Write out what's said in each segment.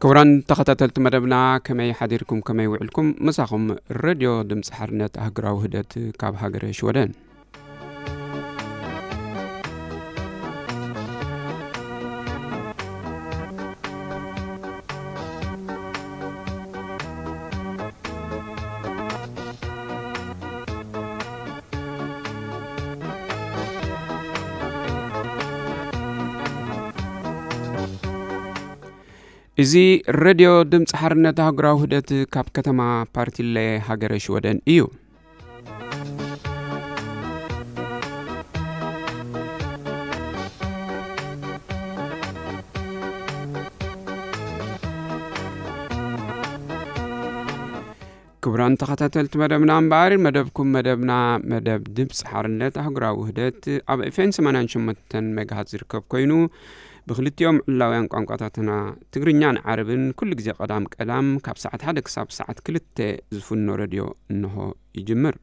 ክቡራን ተኸታተልቲ መደብና፣ ከመይ ሓዲርኩም፣ ከመይ ውዕልኩም? ምሳኹም ሬድዮ ድምፂ ሓርነት ኣህግራዊ ውህደት ካብ ሃገረ ሽወደን። እዚ ሬድዮ ድምፂ ሓርነት ኣህጉራዊ ውህደት ካብ ከተማ ፓርቲለ ሃገረ ሽወደን እዩ። ክቡራን ተኸታተልቲ መደብና እምበኣር፣ መደብኩም መደብና፣ መደብ ድምፂ ሓርነት ኣህጉራዊ ውህደት ኣብ ኤፍኤም ሰማንያን ሸሞንተን ሜጋሃት ዝርከብ ኮይኑ፣ ብክልቲኦም ዕላውያን ቋንቋታትና ትግርኛን ዓረብን ኩሉ ግዜ ቀዳም ቀዳም ካብ ሰዓት ሓደ ክሳብ ሰዓት ክልተ ዝፍኖ ሬድዮ እንሆ ይጅምር።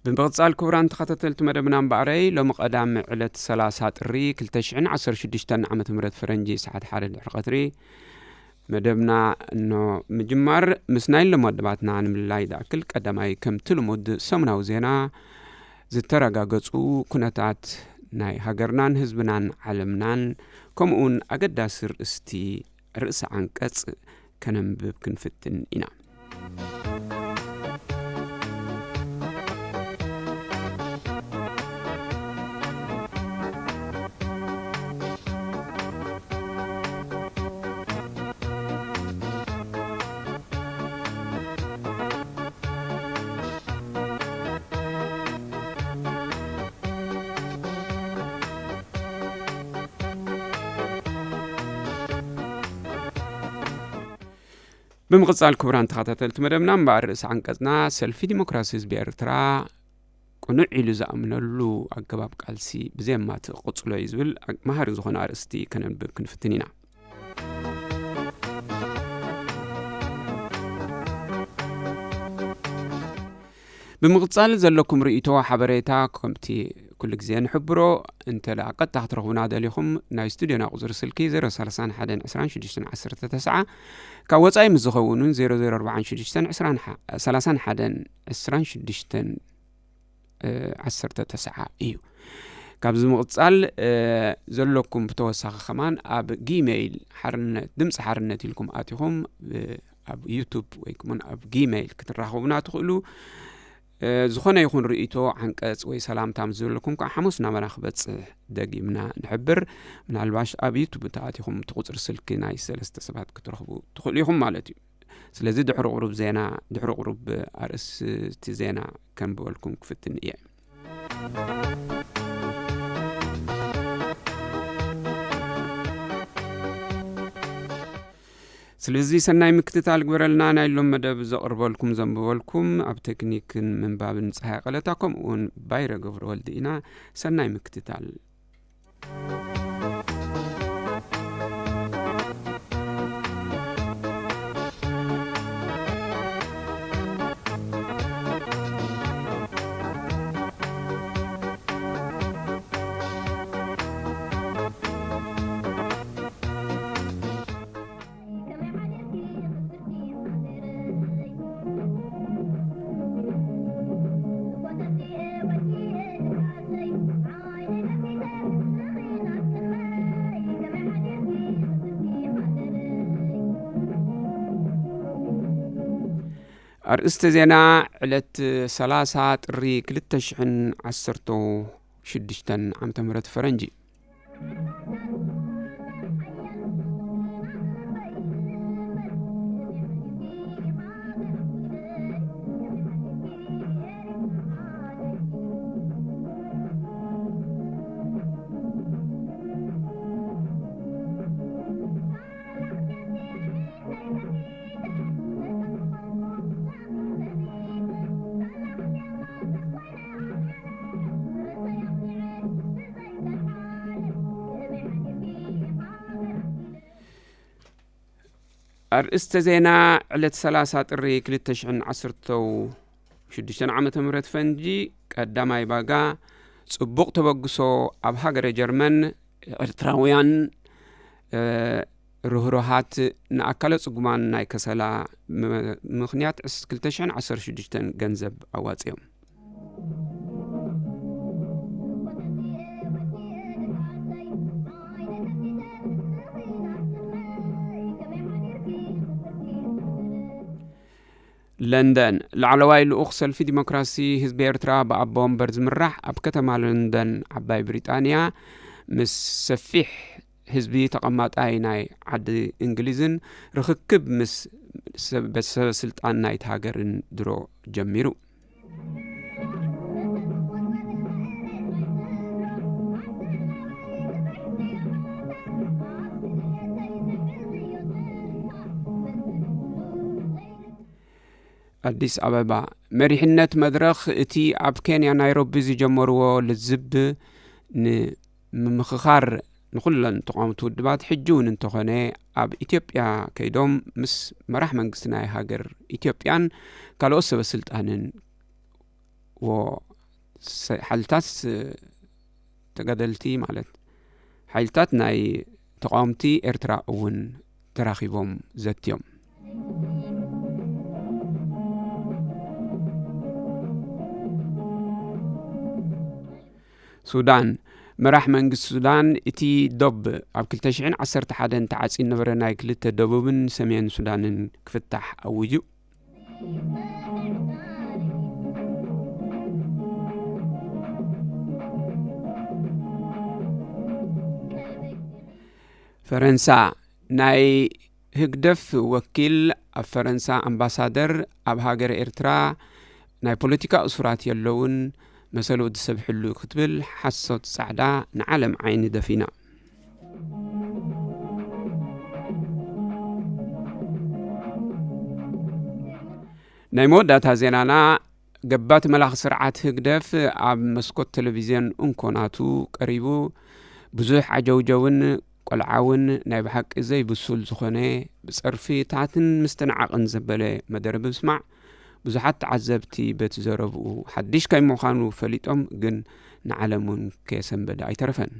ብምቕጻል ክቡራን ተኸታተልቲ መደብና እምበኣረይ፣ ሎሚ ቀዳም ዕለት ሰላሳ ጥሪ ክልተ ሽሕን ዓሰርተ ሽዱሽተን ዓመተ ምህረት ፈረንጂ ሰዓት ሓደ ድሕሪ ቀትሪ መደብና እኖ ምጅማር። ምስ ናይ ሎም መደባትና ንምልላይ ዝኣክል ቀዳማይ ከምቲ ልሙድ ሰሙናዊ ዜና፣ ዝተረጋገጹ ኩነታት ናይ ሃገርናን ህዝብናን ዓለምናን ከምኡውን ኣገዳሲ ርእስቲ ርእሲ ዓንቀጽ ከነንብብ ክንፍትን ኢና። ብምቕጻል ክቡራን ተኸታተልቲ መደብና፣ እምበኣር ርእሲ ዓንቀጽና፣ ሰልፊ ዲሞክራሲ ህዝቢ ኤርትራ ቅኑዕ ኢሉ ዝኣምነሉ ኣገባብ ቃልሲ ብዜማ ትቕጽሎ እዩ ዝብል መሃሪ ዝኾነ ኣርእስቲ ከነንብብ ክንፍትን ኢና። ብምቕጻል ዘለኩም ርእይቶ፣ ሓበሬታ፣ ከምቲ ኩሉ ግዜ ንሕብሮ፣ እንተ ደኣ ቀጥታ ክትረኽቡና ደሊኹም፣ ናይ ስቱድዮና ቁጽሪ ስልኪ ዜሮ ሰላሳን ሓደን ዕስራን ሽዱሽተን ዓሰርተ ተስዓ፣ ካብ ወጻኢ ምስ ዝኸውን እውን ዜሮ ዜሮ ኣርባዓን ሽዱሽተን ዕስራን ሓ-፣ ሰላሳን ሓደን ዕስራን ሽዱሽተን እ፣ ዓሰርተ ተስዓ እዩ። ካብዚ ምቕጻል፣ እ፣ ዘለኩም ብተወሳኺ ከማን ኣብ ጊሜይል ሓርነት፣ ድምፂ ሓርነት ኢልኩም ኣቲኹም፣ እ፣ ኣብ ዩቱብ ወይ ከማን ኣብ ጊሜይል ክትራኸቡና ትኽእሉ። እ፣ ዝኾነ ይኹን ርእይቶ፣ ዓንቀጽ ወይ ሰላምታ ምስ ዘለኩም ከዓ ሓሙስ ናባና ክበጽሕ ደጊምና ንሕብር። ምናልባሽ ኣብ ዩቱብ እንተኣቲኹም እቲ ቁጽሪ ስልኪ ናይ ሰለስተ ሰባት ክትረኽቡ ትኽእሉ ኢኹም ማለት እዩ። ስለዚ ድሕሪ ቁሩብ ዜና፣ ድሕሪ ቁሩብ ኣርእስቲ ዜና ከንብበልኩም ክፍትን እየ። ስለዚ ሰናይ ምክትታል ግበረልና። ናይ ሎም መደብ ዘቕርበልኩም ዘንብበልኩም ኣብ ቴክኒክን ምንባብን ፀሃይ ቀለታ ከምኡ እውን ባይረ ገብረ ወልዲ ኢና። ሰናይ ምክትታል። ኣርእስተ ዜና፣ ዕለት ሰላሳ ጥሪ ክልተ ሽሕን ዓሰርተ ሽዱሽተን ዓመተ ምህረት ፈረንጂ። ኣርእስተ ዜና። ዕለት ሰላሳ ጥሪ ክልተ ሽሕን ዓሰርተው ሽዱሽተን ዓመተ ምህረት ፈንጂ ቀዳማይ ባጋ ጽቡቕ ተበግሶ ኣብ ሃገረ ጀርመን። ኤርትራውያን፣ እ፣ ርህሩሃት ንኣካለ ጽጉማን ናይ ከሰላ ም-፣ ምኽንያት ዕስ-፣ ክልተ ሽሕን ዓሰርተ ሽዱሽተን ገንዘብ ኣዋጽዮም። ለንደን። ላዕለዋይ ልኡኽ ሰልፊ ዲሞክራሲ ህዝቢ ኤርትራ ብኣቦ ወንበር ዝምራሕ ኣብ ከተማ ለንደን ዓባይ ብሪጣንያ ምስ ሰፊሕ ህዝቢ ተቐማጣይ ናይ ዓዲ እንግሊዝን ርኽክብ ምስ ሰብ-፣ ሰበ ስልጣን ናይቲ ሃገርን ድሮ ጀሚሩ። ኣዲስ ኣበባ። መሪሕነት መድረኽ እቲ ኣብ ኬንያ ናይሮቢ ዝጀመርዎ ልዝብ ንምምኽኻር ንኹለን ተቓወምቲ ውድባት ሕጂ እውን እንተኾነ ኣብ ኢትዮጵያ ከይዶም ምስ መራሕ መንግስቲ ናይ ሃገር ኢትዮጵያን ካልኦት ሰበ ስልጣንን ወ-፣ ሰ-፣ ሓይልታት ስ-፣ ተጋደልቲ ማለት ሓይልታት ናይ ተቓወምቲ ኤርትራ እውን ተራኺቦም ዘትዮም። ሱዳን። መራሕ መንግስቲ ሱዳን እቲ ዶብ ኣብ ክልተ ሽሕን ዓሰርተ ሓደን ተዓጽዩ ነበረ ናይ ክልተ ደቡብን ሰሜን ሱዳንን ክፍታሕ ኣዊጁ። ፈረንሳ። ናይ ህግደፍ ወኪል ኣብ ፈረንሳ ኣምባሳደር ኣብ ሃገረ ኤርትራ ናይ ፖለቲካ እሱራት የለውን፣ መሰል ወዲ ሰብ ሕሉ ክትብል ሓሶት ጻዕዳ ንዓለም ዓይኒ ደፊና። ናይ መወዳእታ ዜናና፣ ገባቲ መላኺ ስርዓት ህግደፍ ኣብ መስኮት ቴሌቪዝዮን እንኮ ናቱ ቀሪቡ ብዙሕ ዓጀውጀውን ቆልዓውን ናይ ብሓቂ ዘይብሱል ዝኾነ ብጸርፍታትን ምስትንዓቕን ዘበለ መደረ ብምስማዕ ብዙሓት ተዓዘብቲ በቲ ዘረብኡ ሓድሽ ከይምዃኑ ፈሊጦም ግን ንዓለም እውን ከየሰንበደ ኣይተረፈን።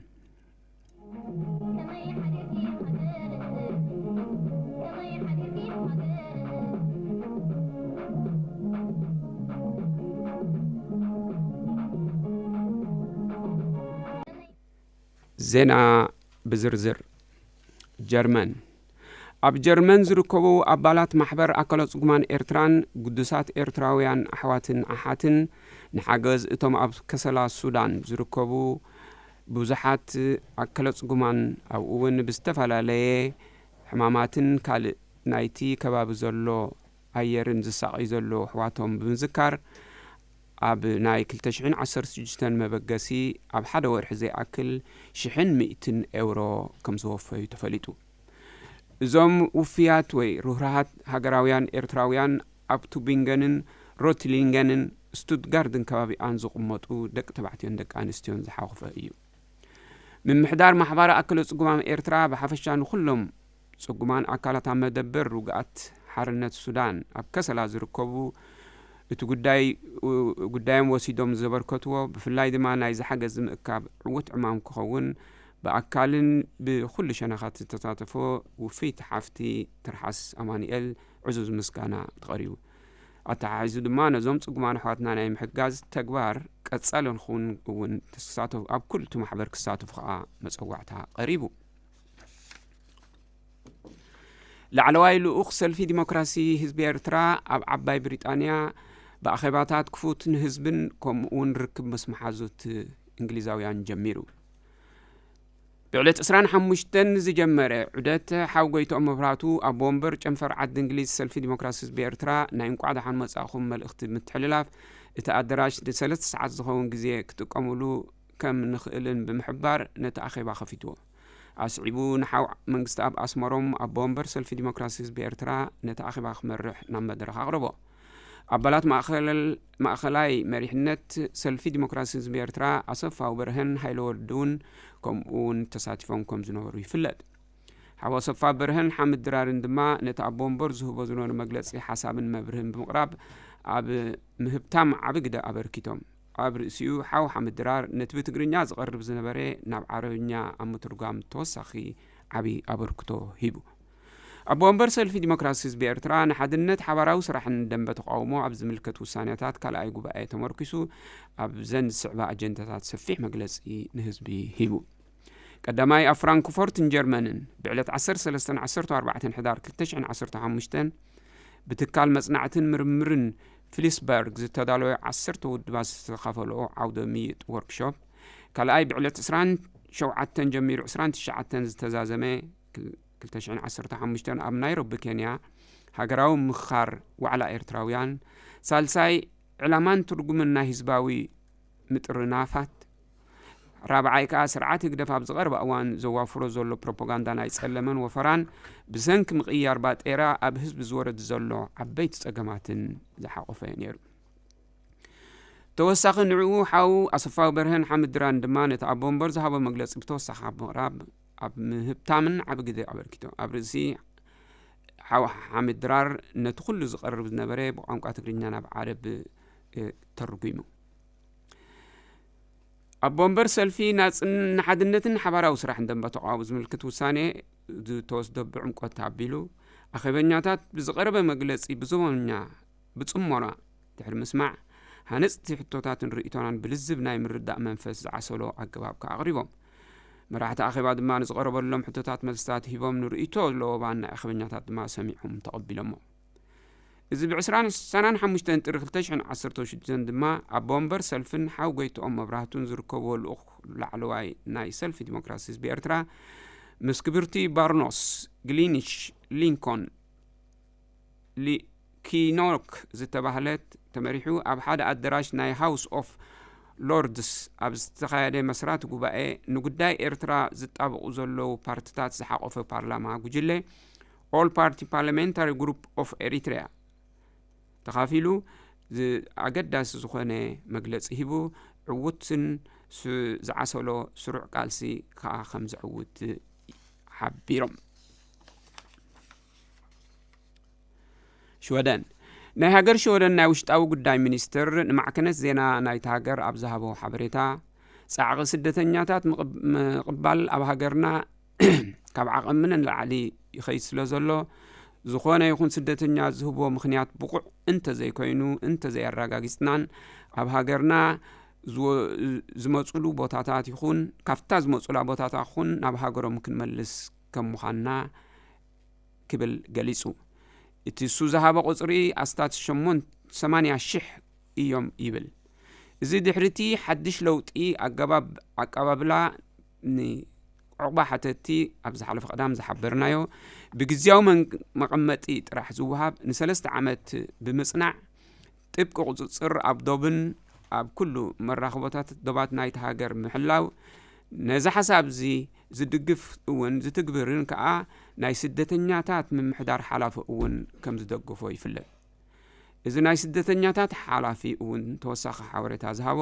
ዜና ብዝርዝር። ጀርመን። ኣብ ጀርመን ዝርከቡ ኣባላት ማሕበር ኣካለ ጽጉማን ኤርትራን ግዱሳት ኤርትራውያን ኣሕዋትን ኣሓትን ንሓገዝ እቶም ኣብ ከሰላ ሱዳን ዝርከቡ ብዙሓት ኣካለ ጽጉማን ኣብኡ እውን ብዝተፈላለየ ሕማማትን ካልእ ናይቲ ከባቢ ዘሎ ኣየርን ዝሳቐዩ ዘለዉ ኣሕዋቶም ብምዝካር፣ ኣብ ናይ ክልተ ሽሕን ዓሰርተ ሽዱሽተን መበገሲ ኣብ ሓደ ወርሒ ዘይኣክል ሽሕን ሚእትን ኤውሮ ከም ዝወፈዩ ተፈሊጡ። እዞም ውፍያት ወይ ርህራሃት ሃገራውያን ኤርትራውያን ኣብ ቱቢንገንን ሮትሊንገንን ስቱትጋርድን ከባቢኣን ዝቕመጡ ደቂ ተባዕትዮን ደቂ ኣንስትዮን ዝሓቖፈ እዩ። ምምሕዳር ማሕባር ኣክለ ጽጉማም ኤርትራ ብሓፈሻ ንኹሎም ጽጉማን ኣካላት ኣብ መደበር ርጉኣት ሓርነት ሱዳን ኣብ ከሰላ ዝርከቡ እቲ ጉዳይ፣ ጉዳዮም ወሲዶም ዘበርከትዎ፣ ብፍላይ ድማ ናይዚ ሓገዝ ምእካብ ዕዉት ዕማም ክኸውን ብኣካልን ብኹሉ ሸነኻት ዝተሳተፎ ውፍይቲ ሓፍቲ ትርሓስ ኣማኑኤል ዕዙዝ ምስጋና ተቐሪቡ። ኣተሓሒዙ ድማ ነዞም ጽጉማን ኣሕዋትና ናይ ምሕጋዝ ተግባር ቀጻሊ ንኽውን እውን ተሳተፉ፣ ኣብ ኩሉ እቲ ማሕበር ክሳተፉ ከኣ መጸዋዕታ ቀሪቡ። ላዕለዋይ ልኡኽ ሰልፊ ዲሞክራሲ ህዝቢ ኤርትራ ኣብ ዓባይ ብሪጣንያ ብኣኼባታት ክፉት ንህዝብን ከምኡ እውን ርክብ ምስ መሓዙት እንግሊዛውያን ጀሚሩ። ብዕለት ዕስራን ሓሙሽተን ዝጀመረ ዑደት ሓው ጎይትኦም መብራህቱ ኣቦ ወንበር ጨንፈር ዓዲ እንግሊዝ ሰልፊ ዲሞክራሲ ህዝቢ ኤርትራ ናይ እንቋዕ ደሓን መጻእኹም መልእኽቲ ብምትሕልላፍ፣ እቲ ኣደራሽ ንሰለስተ ሰዓት ዝኸውን ግዜ ክጥቀሙሉ ከም ንኽእልን ብምሕባር ነቲ ኣኼባ ከፊትዎ። ኣስዒቡ ንሓው መንግስቲ ኣብ ኣስመሮም ኣቦ ወንበር ሰልፊ ዲሞክራሲ ህዝቢ ኤርትራ ነቲ ኣኼባ ክመርሕ ናብ መድረኽ ኣቕረቦ። ኣባላት ማእኸል-፣ ማእኸላይ መሪሕነት ሰልፊ ዲሞክራሲ ህዝቢ ኤርትራ ኣሰፋው በርሀን ሃይለ ወልዱ እውን ከምኡ እውን ተሳቲፎም ከም ዝነበሩ ይፍለጥ። ሓው ኣሰፋ በርሀን ሓምድ ድራርን ድማ ነቲ ኣቦ ወንበር ዝህቦ ዝነበረ መግለጺ ሓሳብን መብርህን ብምቕራብ ኣብ ምህብታም ዓቢ ግደ ኣበርኪቶም። ኣብ ርእሲኡ ሓው ሓምድ ድራር ነቲ ብትግርኛ ዝቐርብ ዝነበረ ናብ ዓረብኛ ኣብ ምትርጓም ተወሳኺ ዓቢ ኣበርክቶ ሂቡ። ኣቦ ወንበር ሰልፊ ዲሞክራሲ ህዝቢ ኤርትራ ንሓድነት ሓባራዊ ስራሕን ደንበ ተቃውሞ ኣብ ዝምልከት ውሳኔታት ካልኣይ ጉባኤ ተመርኪሱ ኣብዘን ዝስዕባ ኣጀንዳታት ሰፊሕ መግለጺ ንህዝቢ ሂቡ። ቀዳማይ ኣብ ፍራንክፎርትን ጀርመንን ብዕለት ዓሰርተ ሰለስተን ዓሰርተ ኣርባዕተን ሕዳር ክልተ ሽሕን ዓሰርተ ሓሙሽተን ብትካል መጽናዕትን ምርምርን ፍሊስበርግ ዝተዳለወ ዓሰርተ ውድባት ዝተኻፈለኦ ዓውደ ምይጥ ወርክሾፕ፣ ካልኣይ ብዕለት ዕስራን ሸውዓተን ጀሚሩ ዕስራን ትሽዓተን ዝተዛዘመ ክል-፣ ክልተ ሽሕን ዓሰርተ ሓሙሽተን ኣብ ናይሮቢ ኬንያ ሃገራዊ ምኻር ዋዕላ ኤርትራውያን፣ ሳልሳይ ዕላማን ትርጉምን ናይ ህዝባዊ ምጥርናፋት፣ ራብዓይ ከኣ ስርዓት ህግደፍ ኣብ ዝቐረበ እዋን ዘዋፍሮ ዘሎ ፕሮፓጋንዳ ናይ ጸለመን ወፈራን ብሰንኪ ምቕያር ባጤራ ኣብ ህዝቢ ዝወረድ ዘሎ ዓበይቲ ጸገማትን ዝሓቆፈ እዩ ነይሩ። ተወሳኺ ንዕኡ ሓው ኣሰፋዊ በርሀን ሓምድ ድራን ድማ ነቲ ኣቦ ወንበር ዝሃቦ መግለጺ ብተወሳኺ ኣብ ምቕራብ ኣብ ምህብታምን ዓቢ ግደ ኣበርኪቶም። ኣብ ርእሲ ሓው ሓምድ ድራር ነቲ ኩሉ ዝቐርብ ዝነበረ ብቋንቋ ትግርኛ ናብ ዓረብ፣ እ፣ ተርጒሙ። ኣቦ ወንበር ሰልፊ ናጽን ንሓድነትን ሓባራዊ ስራሕን ደንበ ተቃውሞ ዝምልክት ውሳኔ ዝተወስዶ ብዕምቆት ኣቢሉ ኣኼበኛታት ብዝቐረበ መግለጺ ብዝቦኛ ብጽሞና ድሕሪ ምስማዕ ሃነጽቲ ሕቶታትን ርእይቶናን ብልዝብ ናይ ምርዳእ መንፈስ ዝዓሰሎ ኣገባብ ከኣ ኣቕሪቦም። መራሕቲ ኣኼባ ድማ ንዝቐረበሎም ሕቶታት መልስታት ሂቦም ንርእይቶ ለወባን ናይ ኣኼበኛታት ድማ ሰሚዖም ተቐቢሎሞ። እዚ ብዕስራን ሰላሳን ሓሙሽተን ጥሪ ክልተ ሽሕን ዓሰርተ ሽዱሽተን ድማ ኣቦ ወንበር ሰልፍን ሓው ጎይትኦም መብራህቱን ዝርከብዎ ልኡኽ ላዕለዋይ ናይ ሰልፊ ዲሞክራሲ ህዝቢ ኤርትራ ምስ ክብርቲ ባርኖስ ግሊኒሽ ሊንኮን ሊ-፣ ኪኖክ ዝተባህለት ተመሪሑ ኣብ ሓደ ኣደራሽ ናይ ሃውስ ኦፍ ሎርድስ ኣብ ዝተኻየደ መስራቲ ጉባኤ ንጉዳይ ኤርትራ ዝጣበቑ ዘለዉ ፓርትታት ዝሓቆፈ ፓርላማ ጉጅለ ኦል ፓርቲ ፓርላሜንታሪ ግሩፕ ኦፍ ኤሪትሪያ ተኻፊሉ ዝ-፣ ኣገዳሲ ዝኾነ መግለጺ ሂቡ። ዕዉትን ስ-፣ ዝዓሰሎ ስሩዕ ቃልሲ ከኣ ከም ዘዕውት ሓቢሮም። ሽወደን። ናይ ሃገር ሽወደን ናይ ውሽጣዊ ጉዳይ ሚኒስትር ንማዕከነት ዜና ናይታ ሃገር ኣብ ዝሃቦ ሓበሬታ፣ ጻዕቒ ስደተኛታት ምቕብ-፣ ምቕባል ኣብ ሃገርና ካብ ዓቐምና ንላዕሊ ይኸይድ ስለ ዘሎ፣ ዝኾነ ይኹን ስደተኛ ዝህቦ ምኽንያት ብቑዕ እንተዘይኮይኑ፣ እንተዘይኣረጋጊጽናን ኣብ ሃገርና ዝወ-፣ ዝመጹሉ ቦታታት ይኹን፣ ካብታ ዝመጹላ ቦታታት ይኹን ናብ ሃገሮም ክንመልስ ከም ምዃንና ክብል ገሊጹ። እቲ እሱ ዝሃበ ቁጽሪ ኣስታት ሸሞን-፣ ሰማንያ ሽሕ እዮም ይብል። እዚ ድሕሪቲ ሓድሽ ለውጢ ኣገባብ ኣቀባብላ ንዕቑባ ሓተቲ ኣብ ዝሓለፈ ቀዳም ዝሓበርናዮ ብግዝያዊ መን-፣ መቐመጢ ጥራሕ ዝወሃብ ንሰለስተ ዓመት ብምጽናዕ ጥብቂ ቁጽጽር ኣብ ዶብን ኣብ ኩሉ መራኽቦታት ዶባት ናይቲ ሃገር ምሕላው ነዚ ሓሳብ እዚ ዝድግፍ እውን ዝትግብርን ከኣ ናይ ስደተኛታት ምምሕዳር ሓላፊ እውን ከም ዝደግፎ ይፍለጥ። እዚ ናይ ስደተኛታት ሓላፊ እውን ተወሳኺ ሓበሬታ ዝሃቦ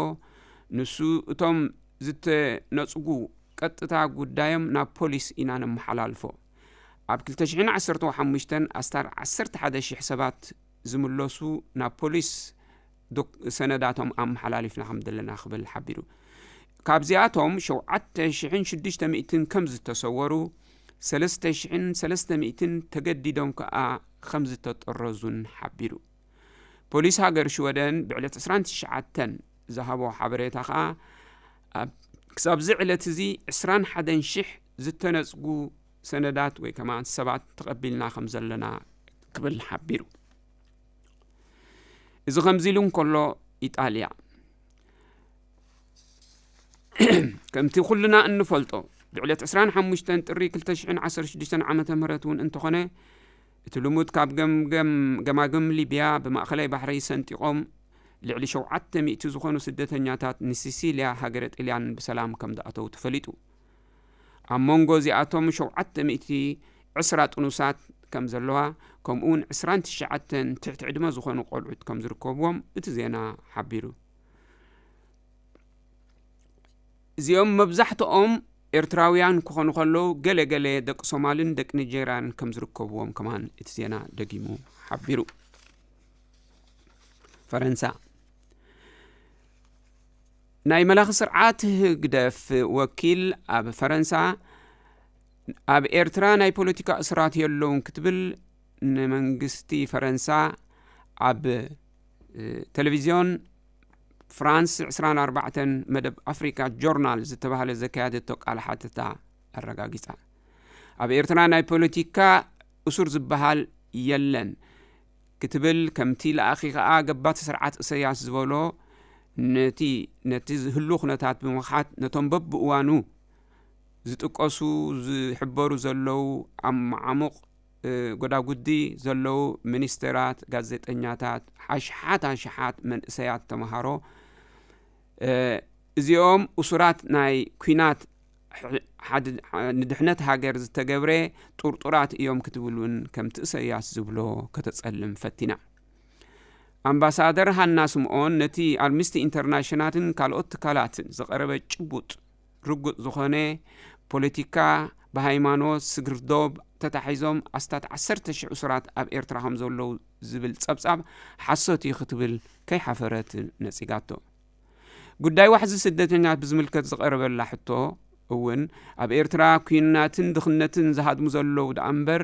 ንሱ እቶም ዝተነጽጉ ቀጥታ ጉዳዮም ናብ ፖሊስ ኢና ነመሓላልፎ። ኣብ ክልተ ሽሕን ዓሰርተ ሓሙሽተን ኣስታት ዓሰርተ ሓደ ሽሕ ሰባት ዝምለሱ ናብ ፖሊስ ዶክ-፣ ሰነዳቶም ኣመሓላሊፍና ከም ዘለና ክብል ሓቢሩ። ካብዚኣቶም ሸውዓተ ሽሕን ሽዱሽተ ሚእትን ከም ዝተሰወሩ፣ ሰለስተ ሽሕን ሰለስተ ሚእትን ተገዲዶም ከኣ ከም ዝተጠረዙን ሓቢሩ። ፖሊስ ሃገር ሽወደን ብዕለት ዕስራን ትሽዓተን ዝሃቦ ሓበሬታ ከኣ ኣብ፣ ክሳብዚ ዕለት እዚ ዕስራን ሓደን ሽሕ ዝተነጽጉ ሰነዳት ወይ ከማን ሰባት ተቐቢልና ከም ዘለና ክብል ሓቢሩ። እዚ ከምዚ ኢሉ እንከሎ፣ ኢጣልያ ከምቲ ኩልና እንፈልጦ ብዕለት ዕስራን ሓሙሽተን ጥሪ ክልተ ሽሕን ዓሰርተ ሽዱሽተን ዓመተ ምህረት እውን እንተኾነ፣ እቲ ልሙድ ካብ ገምገም-፣ ገማግም ሊብያ ብማእከላይ ባሕሪ ሰንጢቖም ልዕሊ ሸውዓተ ሚእቲ ዝኾኑ ስደተኛታት ንሲሲልያ ሃገረ ጥልያን ብሰላም ከም ዝኣተው ተፈሊጡ። ኣብ መንጎ እዚኣቶም ሸውዓተ ሚእቲ ዕስራ ጥኑሳት ከም ዘለዋ፣ ከምኡውን ዕስራን ትሽዓተን ትሕቲ ዕድመ ዝኾኑ ቆልዑት ከም ዝርከብዎም እቲ ዜና ሓቢሩ። እዚኦም መብዛሕትኦም ኤርትራውያን ክኾኑ ከለዉ፣ ገለ ገለ ደቂ ሶማልን ደቂ ኒጀርያን ከም ዝርከብዎም ከማን እቲ ዜና ደጊሙ ሓቢሩ። ፈረንሳ። ናይ መላኺ ስርዓት ህግደፍ ወኪል ኣብ ፈረንሳ፣ ኣብ ኤርትራ ናይ ፖለቲካ እስራት የለውን ክትብል ንመንግስቲ ፈረንሳ ኣብ፣ እ፣ ቴሌቪዝዮን ፍራንስ ዕስራን ኣርባዕተን መደብ ኣፍሪካ ጆርናል ዝተባህለ ዘካየደቶ ቃለ ሓተታ ኣረጋጊጻ። ኣብ ኤርትራ ናይ ፖለቲካ እሱር ዝበሃል የለን ክትብል፣ ከምቲ ለኣኺ ከኣ ገባቲ ስርዓት እሰያስ ዝበሎ፣ ነቲ፣ ነቲ ዝህሉ ኩነታት ብምኽሓት፣ ነቶም በብእዋኑ ዝጥቀሱ፣ ዝሕበሩ ዘለዉ ኣብ መዓሙቕ፣ እ፣ ጎዳጉዲ ዘለዉ ሚኒስተራት፣ ጋዜጠኛታት፣ ኣሽሓት ኣሽሓት መንእሰያት ተመሃሮ፣ እ፣ እዚኦም እሱራት ናይ ኲናት ሕ-፣ ሓድ-፣ ንድሕነት ሃገር ዝተገብረ ጥርጡራት እዮም ክትብል እውን ከምቲ እሰያስ ዝብሎ ከተጸልም ፈቲና። ኣምባሳደር ሃና ስምኦን ነቲ ኣምነስቲ ኢንተርናሽናልን ካልኦት ትካላትን ዘቐረበ ጭቡጥ ርጉጥ ዝኾነ ፖለቲካ ብሃይማኖት ስግር ዶብ ተታሒዞም ኣስታት ዓሰርተ ሽሕ እሱራት ኣብ ኤርትራ ከም ዘለዉ ዝብል ጸብጻብ ሓሶት እዩ ክትብል ከይሓፈረት ነጺጋቶ። ጉዳይ ዋሕዚ ስደተኛታት ብዝምልከት ዝቐረበላ ሕቶ እውን፣ ኣብ ኤርትራ ኲናትን ድኽነትን ዝሃድሙ ዘለዉ ደኣ እምበር፣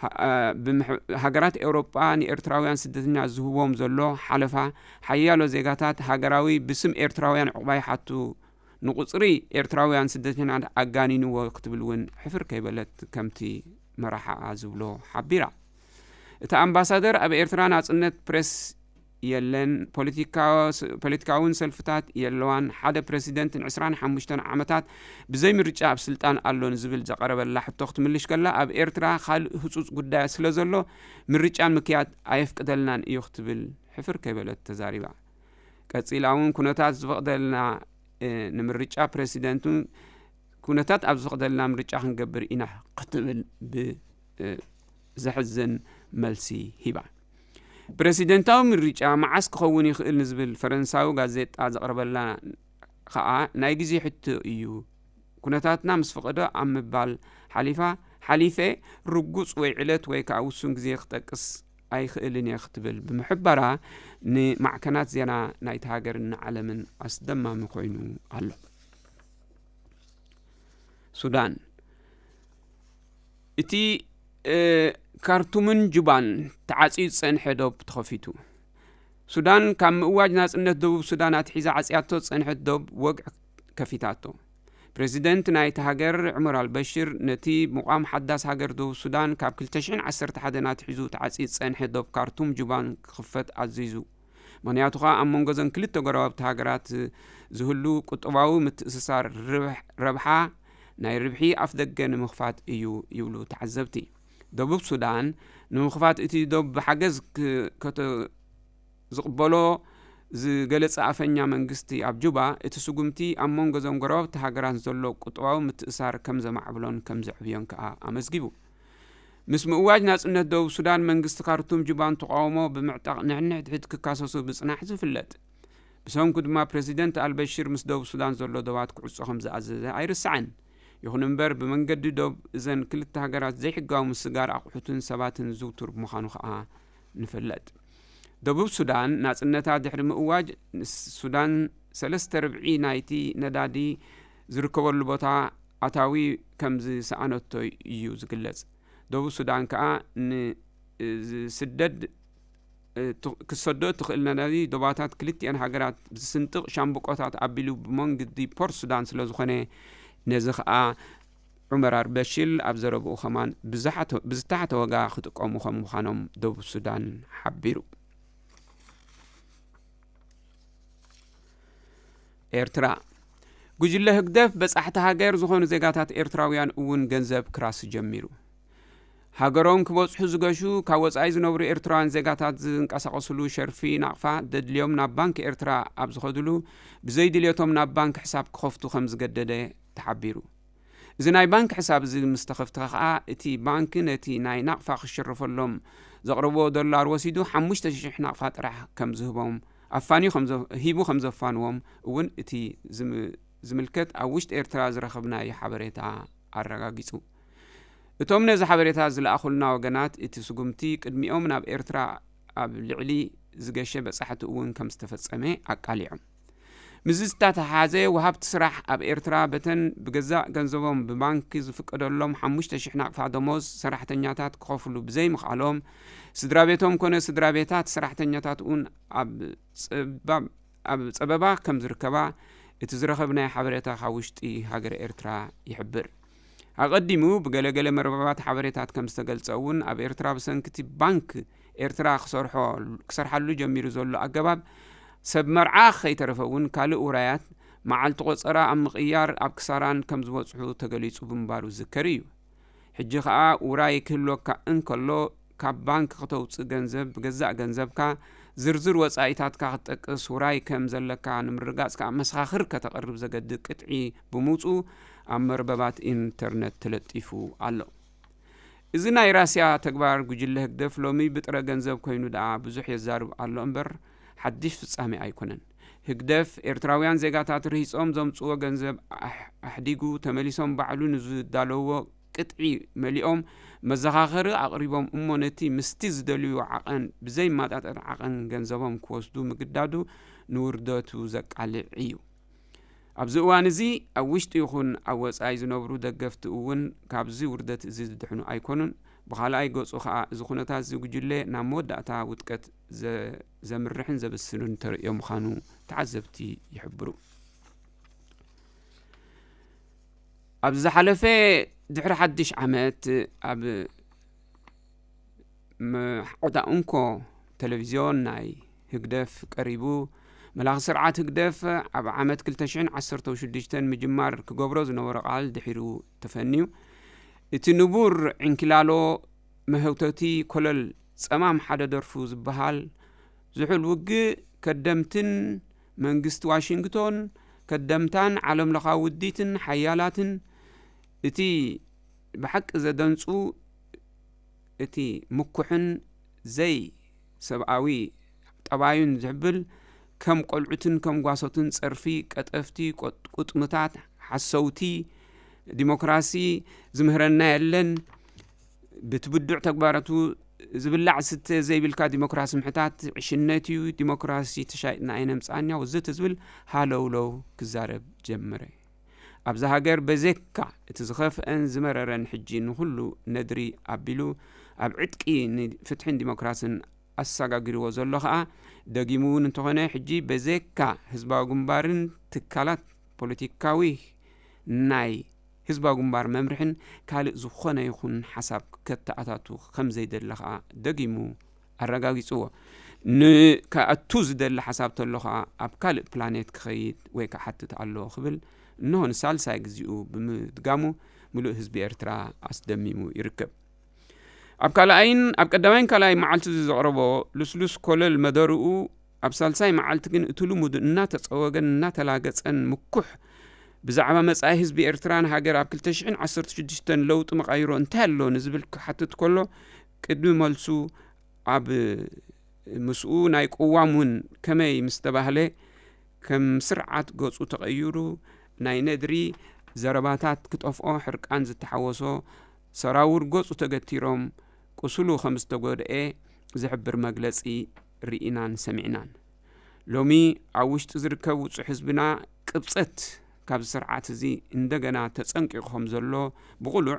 ሃ-፣ አ፣ ብምሕ-፣ ሃገራት ኤውሮጳ ንኤርትራውያን ስደተኛ ዝህቦም ዘሎ ሓለፋ፣ ሓያሎ ዜጋታት ሃገራዊ ብስም ኤርትራውያን ዕቑባ ይሓቱ፣ ንቁጽሪ ኤርትራውያን ስደተኛታት ኣጋኒንዎ ክትብል እውን ሕፍር ከይበለት ከምቲ መራሓኣ ዝብሎ ሓቢራ። እቲ ኣምባሳደር ኣብ ኤርትራ ናጽነት ፕሬስ የለን፣ ፖለቲካ-፣ ፖለቲካውን ሰልፍታት የለዋን፣ ሓደ ፕረሲደንት ንዕስራን ሓሙሽተን ዓመታት ብዘይ ምርጫ ኣብ ስልጣን ኣሎ ንዝብል ዘቐረበላ ሕቶ ክትምልሽ ከላ፣ ኣብ ኤርትራ ካልእ ህጹጽ ጉዳያት ስለ ዘሎ ምርጫን ምክያድ ኣየፍቅደልናን እዩ ክትብል ሕፍር ከይበለት ተዛሪባ። ቀጺላ እውን ኩነታት ዝፈቕደልና፣ እ፣ ንምርጫ ፕረሲደንትን ኩነታት ኣብ ዝፈቕደልና ምርጫ ክንገብር ኢና ክትብል ብ-፣ እ፣ ዘሕዝን መልሲ ሂባ። ፕረሲደንታዊ ምርጫ መዓስ ክኸውን ይኽእል ንዝብል ፈረንሳዊ ጋዜጣ ዘቕረበላ ከኣ ናይ ግዜ ሕቶ እዩ። ኩነታትና ምስ ፈቐዶ ኣብ ምባል ሓሊፋ፣ ሓሊፈ ርጉጽ ወይ ዕለት ወይ ከኣ ውሱን ግዜ ክጠቅስ ኣይኽእልን እየ ክትብል ብምሕባራ ንማዕከናት ዜና ናይቲ ሃገርን ንዓለምን ኣስደማሚ ኮይኑ ኣሎ። ሱዳን። እቲ፣ እ፣ ካርቱምን ጁባን ተዓጽዩ ዝጸንሐ ዶብ ተኸፊቱ። ሱዳን ካብ ምእዋጅ ናጽነት ደቡብ ሱዳን ኣትሒዛ ዓጽያቶ ዝጸንሐት ዶብ ወግዒ ከፊታቶ። ፕረዚደንት ናይቲ ሃገር ዑመር ኣልበሽር ነቲ ምቋም ሓዳስ ሃገር ደቡብ ሱዳን ካብ ክልተ ሽሕን ዓሰርተ ሓደን ኣትሒዙ ተዓጽዩ ዝጸንሐ ዶብ ካርቱም ጁባን ክኽፈት ኣዚዙ። ምኽንያቱ ኸኣ ኣብ መንጎ እዘን ክልተ ጎረባብቲ ሃገራት ዝህሉ ቁጠባዊ ምትእስሳር ርብሕ-፣ ረብሓ ናይ ርብሒ ኣፍደገ ንምኽፋት እዩ ይብሉ ተዓዘብቲ። ደቡብ ሱዳን ንምኽፋት እቲ ዶብ ብሓገዝ ክ-፣ ከተ-፣ ዝቕበሎ ዝገለጸ ኣፈኛ መንግስቲ ኣብ ጁባ፣ እቲ ስጉምቲ ኣብ መንጎ እዘን ጎረባብቲ ሃገራት ዘሎ ቁጠባዊ ምትእሳር ከም ዘማዕብሎን ከም ዘዕብዮን ከኣ ኣመዝጊቡ። ምስ ምእዋጅ ናጽነት ደቡብ ሱዳን፣ መንግስቲ ካርቱም ጁባን ተቃውሞ ብምዕጣቕ ንሕንሕድሕድ ክካሰሱ ብጽናሕ ዝፍለጥ። ብሰንኩ ድማ ፕረሲደንት ኣልበሽር ምስ ደቡብ ሱዳን ዘሎ ዶባት ክዕጾ ከም ዝኣዘዘ ኣይርሳዕን። ይኹን እምበር፣ ብመንገዲ ዶብ እዘን ክልተ ሃገራት ዘይሕጋዊ ምስጋር ኣቑሑትን ሰባትን ዝውቱር ብምዃኑ ከኣ ንፍለጥ። ደቡብ ሱዳን ናጽነታ ድሕሪ ምእዋጅ፣ ንሱዳን ሰለስተ ርብዒ ናይቲ ነዳዲ ዝርከበሉ ቦታ ኣታዊ ከም ዝሰኣነቶ እዩ ዝግለጽ። ደቡብ ሱዳን ከኣ ን-፣ ዝስደድ፣ እ፣ ት-፣ ክትሰዶ እትኽእል ነዳዲ ዶባታት ክልቲኣን ሃገራት ብዝስንጥቕ ሻምብቆታት ኣቢሉ ብመንገዲ ፖርት ሱዳን ስለ ዝኾነ፣ ነዚ ከኣ ዑመር ኣልበሽር ኣብ ዘረብኡ ከማን ብዝሓተ-፣ ብዝተሓተ ዋጋ ክጥቀሙ ከም ምዃኖም ደቡብ ሱዳን ሓቢሩ። ኤርትራ። ጉጅለ ህግደፍ በጻሕቲ ሃገር ዝኾኑ ዜጋታት ኤርትራውያን እውን ገንዘብ ክራሲ ጀሚሩ። ሃገሮም ክበጽሑ ዝገሹ ካብ ወጻኢ ዝነብሩ ኤርትራውያን ዜጋታት ዝንቀሳቐስሉ ሸርፊ ናቕፋ ደድልዮም ናብ ባንክ ኤርትራ ኣብ ዝኸድሉ፣ ብዘይ ድልየቶም ናብ ባንክ ሕሳብ ክኸፍቱ ከም ዝገደደ ተሓቢሩ። እዚ ናይ ባንክ ሕሳብ እዚ ምስ ተኸፍተ ከኣ፣ እቲ ባንክ ነቲ ናይ ናቕፋ ክሽርፈሎም ዘቕረብዎ ዶላር ወሲዱ፣ ሓሙሽተ ሽሕ ናቕፋ ጥራሕ ከም ዝህቦም ኣፋንዩ ከም ዘ-፣ ሂቡ ከም ዘፋንዎም እውን እቲ ዝም-፣ ዝምልከት ኣብ ውሽጢ ኤርትራ ዝረኸብናዮ ሓበሬታ ኣረጋጊጹ። እቶም ነዚ ሓበሬታ ዝለኣኹልና ወገናት፣ እቲ ስጉምቲ ቅድሚኦም ናብ ኤርትራ ኣብ ልዕሊ ዝገሸ በጻሕቲ እውን ከም ዝተፈጸመ ኣቃሊዖም። ምስዚ ዝተተሓሓዘ፣ ወሃብቲ ስራሕ ኣብ ኤርትራ በተን ብገዛእ ገንዘቦም ብባንኪ ዝፍቀደሎም ሓሙሽተ ሽሕ ናቕፋ ደሞዝ ሰራሕተኛታት ክኸፍሉ ብዘይምኽኣሎም፣ ስድራ ቤቶም ኮነ ስድራ ቤታት ሰራሕተኛታት እውን ኣብ ጸባብ ኣብ ጸበባ ከም ዝርከባ እቲ ዝረኸብናዮ ሓበሬታ ካብ ውሽጢ ሃገረ ኤርትራ ይሕብር። ኣቐዲሙ ብገለገለ መርበባት ሓበሬታት ከም ዝተገልጸ እውን፣ ኣብ ኤርትራ ብሰንኪ እቲ ባንክ ኤርትራ ክሰርሖ ክሰርሓሉ ጀሚሩ ዘሎ ኣገባብ፣ ሰብ መርዓ ከይተረፈ እውን ካልእ ውራያት መዓልቲ ቆጸራ ኣብ ምቕያር ኣብ ክሳራን ከም ዝበጽሑ ተገሊጹ ብምንባሩ ዝዝከር እዩ። ሕጂ ኸኣ ውራይ ክህልወካ እንከሎ፣ ካብ ባንክ ከተውጽእ ገንዘብ፣ ብገዛእ ገንዘብካ ዝርዝር ወጻኢታትካ ክትጠቅስ፣ ውራይ ከም ዘለካ ንምርግጋጽ ከኣ መሰኻኽር ከተቕርብ ዘገድድ ቅጥዒ ብምውጽኡ ኣብ መርበባት ኢንተርነት ተለጢፉ ኣሎ። እዚ ናይ ራስያ ተግባር ጉጅለ ህግደፍ ሎሚ ብጥረ ገንዘብ ኮይኑ ደኣ ብዙሕ የዛርብ ኣሎ እምበር፣ ሓድሽ ፍጻሜ ኣይኮነን። ህግደፍ ኤርትራውያን ዜጋታት ርሂጾም ዘምጽዎ ገንዘብ ኣሕ- ኣሕዲጉ ተመሊሶም ባዕሉ ንዝዳለዎ ቅጥዒ መሊኦም መዘኻኸሪ ኣቕሪቦም እሞ ነቲ ምስቲ ዝደልዩ ዓቐን ብዘይማጣጠር ዓቐን ገንዘቦም ክወስዱ ምግዳዱ ንውርደቱ ዘቃልዕ እዩ። ኣብዚ እዋን እዚ ኣብ ውሽጢ ይኹን ኣብ ወጻኢ ዝነብሩ ደገፍቲ እውን ካብዚ ውርደት እዚ ዝድሕኑ ኣይኮኑን። ብኻልኣይ ገጹ ኸኣ እዚ ኩነታት እዚ ጉጅለ ናብ መወዳእታ ውድቀት ዘ- ዘምርሕን ዘብስርን ተርእዮ ምዃኑ ተዓዘብቲ ይሕብሩ። ኣብዚ ዝሓለፈ ድሕሪ ሓድሽ ዓመት ኣብ መሓዳ እንኮ ቴሌቪዝዮን ናይ ህግደፍ ቀሪቡ፣ መላኺ ስርዓት ህግደፍ ኣብ ዓመት ክልተ ሽሕን ዓሰርተ ሽዱሽተን ምጅማር ክገብሮ ዝነበሮ ቃል ድሒሩ ተፈንዩ። እቲ ንቡር ዕንኪላሎ መህውተቲ ኮለል ጸማም ሓደ ደርፉ ዝበሃል ዝሑል ውግእ ከደምትን መንግስቲ ዋሽንግቶን ከደምታን ዓለምለኻዊ ውዲትን ሓያላትን እቲ ብሓቂ ዘደንጹ እቲ ምኩሕን ዘይ ሰብኣዊ ጠባዩን ዝሕብል ከም ቆልዑትን ከም ጓሶትን ጸርፊ፣ ቀጠፍቲ፣ ቆጥ- ቁጥምታት፣ ሓሰውቲ፣ ዲሞክራሲ ዝምህረና የለን፣ ብትብዱዕ ተግባራቱ ዝብላዕ ዝስተ ዘይብልካ ዲሞክራሲ ምሕታት፣ ዕሽነት እዩ፣ ዲሞክራሲ ተሻይጥና ኣይነምጽኣን ኢና ወዘተ ዝብል ሃለውለው ክዛረብ ጀመረ። ኣብዛ ሃገር በዜካ እቲ ዝኸፍአን ዝመረረን ሕጂ ንኹሉ ነድሪ ኣቢሉ ኣብ ዕጥቂ ንፍትሕን ዲሞክራስን ኣሰጋጊርዎ ዘሎ ኸኣ ደጊሙ እውን እንተኾነ ሕጂ በዜካ ህዝባዊ ግንባርን ትካላት ፖለቲካዊ ናይ ህዝባዊ ግንባር መምርሕን ካልእ ዝኾነ ይኹን ሓሳብ ከተኣታቱ ከም ዘይደሊ ኸኣ ደጊሙ ኣረጋጊጽዎ። ንከኣቱ ዝደሊ ሓሳብ ተሎ ኸኣ ኣብ ካልእ ፕላኔት ክኸይድ ወይ ክሓትት ኣለዎ ክብል እንሆ ንሳልሳይ ግዜኡ ብምድጋሙ ምሉእ ህዝቢ ኤርትራ ኣስደሚሙ ይርከብ። ኣብ ካልኣይን ኣብ ቀዳማይን ካልኣይ መዓልቲ እዚ ዘቕረቦ ልስሉስ ኮለል መደርኡ ኣብ ሳልሳይ መዓልቲ ግን እቲ ልሙድ እናተጸወገን እናተላገጸን ምኩሕ ብዛዕባ መጻኢ ህዝቢ ኤርትራን ሃገር ኣብ ክልተ ሽሕን ዓሰርተ ሽዱሽተን ለውጢ መቓይሮ እንታይ ኣሎ ንዝብል ክሓትት ከሎ ቅድሚ መልሱ ኣብ ምስኡ ናይ ቅዋም እውን ከመይ ምስ ተባህለ ከም ስርዓት ገጹ ተቐይሩ ናይ ነድሪ ዘረባታት ክጠፍኦ ሕርቃን ዝተሓወሶ ሰራውር ገጹ ተገቲሮም ቁስሉ ከም ዝተጎድኤ ዝሕብር መግለጺ ርኢናን ሰሚዕናን። ሎሚ ኣብ ውሽጢ ዝርከብ ውጹዕ ህዝብና ቅብጸት ካብዚ ስርዓት እዚ እንደገና ተጸንቂቑ ከም ዘሎ ብቕሉዕ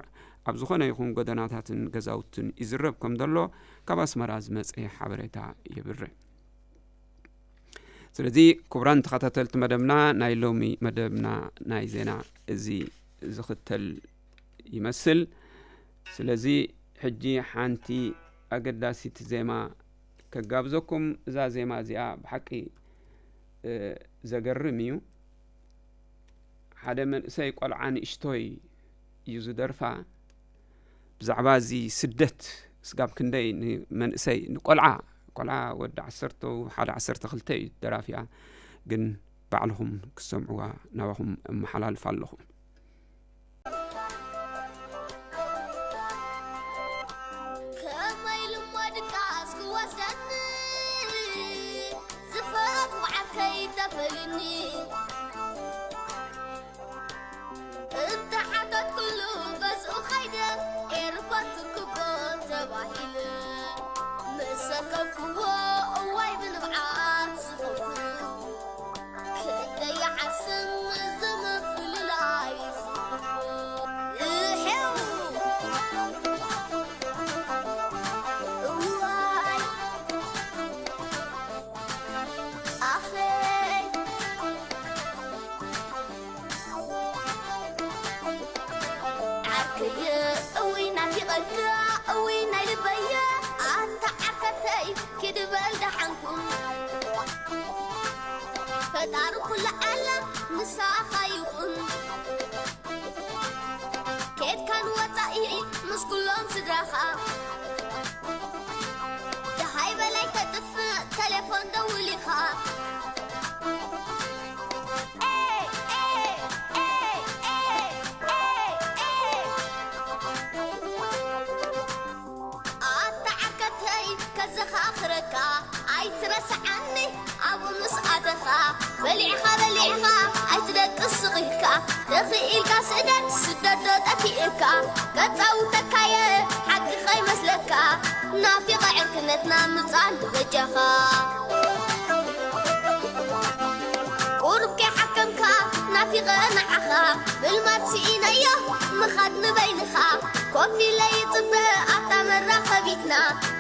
ኣብ ዝኾነ ይኹን ጎደናታትን ገዛውትን ይዝረብ ከም ዘሎ ካብ ኣስመራ ዝመጸ ሓበሬታ የብርህ። ስለዚ ክቡራን ተኸታተልቲ መደብና ናይ ሎሚ መደብና ናይ ዜና እዚ ዝኽተል ይመስል። ስለዚ ሕጂ ሓንቲ ኣገዳሲት ዜማ ከጋብዘኩም። እዛ ዜማ እዚኣ ብሓቂ ዘገርም እዩ። ሓደ መንእሰይ ቆልዓ ንእሽቶይ እዩ ዝደርፋ። ብዛዕባ እዚ ስደት ስጋብ ክንደይ ንመንእሰይ ንቆልዓ ቆልዓ ወዲ ዓሰርተ ሓደ ዓሰርተ ክልተ እዩ ደራፊያ። ግን ባዕልኹም ክሰምዕዋ ናባኹም እመሓላልፍ ኣለኹ። ከመይ ልማድካ እስክወስደኒ ዝፈረቕ መዓርከይ ተፈልኒ። እዋይ ብንብዓት ዝኸብሩ፣ ክንደይ ይዓስም እዚ ምፍልላይ። እሕው! እዋይ! ኣኸይ! ዓርከየ፣ እውይ ናፊቐካ፣ እውይ ናይ ልበየ፣ ኣታ ዓርከተይ፣ ኪድ በል ደሓንኩም። ፈጣሪ ኩሉ ዓለም ምሳኻ ይኹን። ኬድካን ወጻኢ ምስ ኩሎም ስድራኻ። ደሃይ በላይ ተጥፍእ ተሌፎን ደውል ኢኻ። ኤ፣ ኤ፣ ኤ፣ ኤ፣ ኤ፣ ኤ። ኣታ ዓርከተይ ከዘኻኽረካ ኣይትረስዓኒ ኣብኡ ምስ ኣተኻ። በሊዕኻ በሊዕኻ ኣይትደቅስ ስቕ ኢልካ። ተኽኢልካ ስደድ ስደዶ ጠፊእካ። ከጻውተካየ ሓቂ ከይመስለካ። ናፊቐ ዕርክነትና ምጻን በጃኻ። ቁሩብ ከይሓከምካ ናፊቐ ንዓኻ። ምልማድ ስኢነዮ ምኻድ ንበይንኻ። ኮፍ ኢለ ይጽበ ኣብታ መራኸቢትና።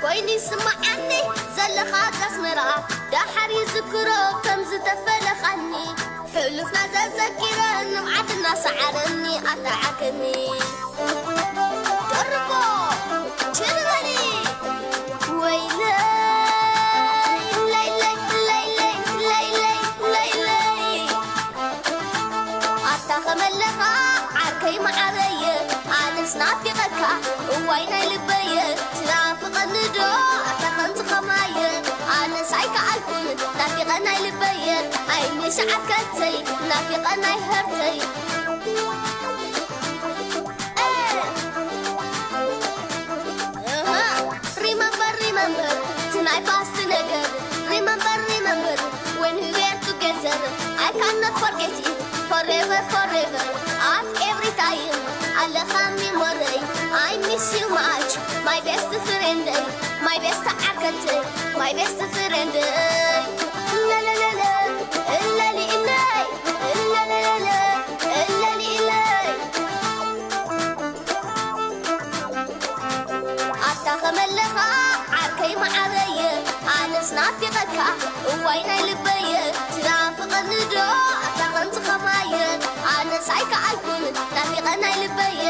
ኮይኑ ይስምዓኒ ዘለኻ ኣስመራ። ደሓር ይዝክሮ ከም ዝተፈለኻኒ። ሕሉፍና ዘዘኪረ ንብዓት እናሰዓረኒ ኣተዓከኒ። ደርቦ ችርበሊ ወይለይ ለይለይ ለይለይ ለይለይ ለይለይ። ኣታ ኸመለኻ ዓርከይ መዓረየ ኣነስ ናፊቐካ እዋይ ናይ ልበየ። ትናፍቐኒ ዶ ኣታ ከምዚ ኸማየ? ኣነስ ኣይከኣልኩን ናፊቐ ናይ ልበየ። ኣይ ሚስ ዓርከተይ ናፊቐ ናይ ህርተይ። Remember, remember, tonight past the ነገር. Remember, remember, when we were together. I cannot forget it, forever, forever. At every time, ኣለኻ memory. I miss you much, my best friend, my best ዓርከተይ, my best friend. La la la la, la la la la, la la la la, la la la la. ኣታ ኸመለኻ ዓርከይ መዓረየ ኣነስ ናፊቐካ እዋይ ናይ ልበየ። ትናፍቐኒ ዶ ኣታ ከምዚ ኸማየ? ኣነስ ኣይከኣልኩን ናፊቐ ናይ ልበየ።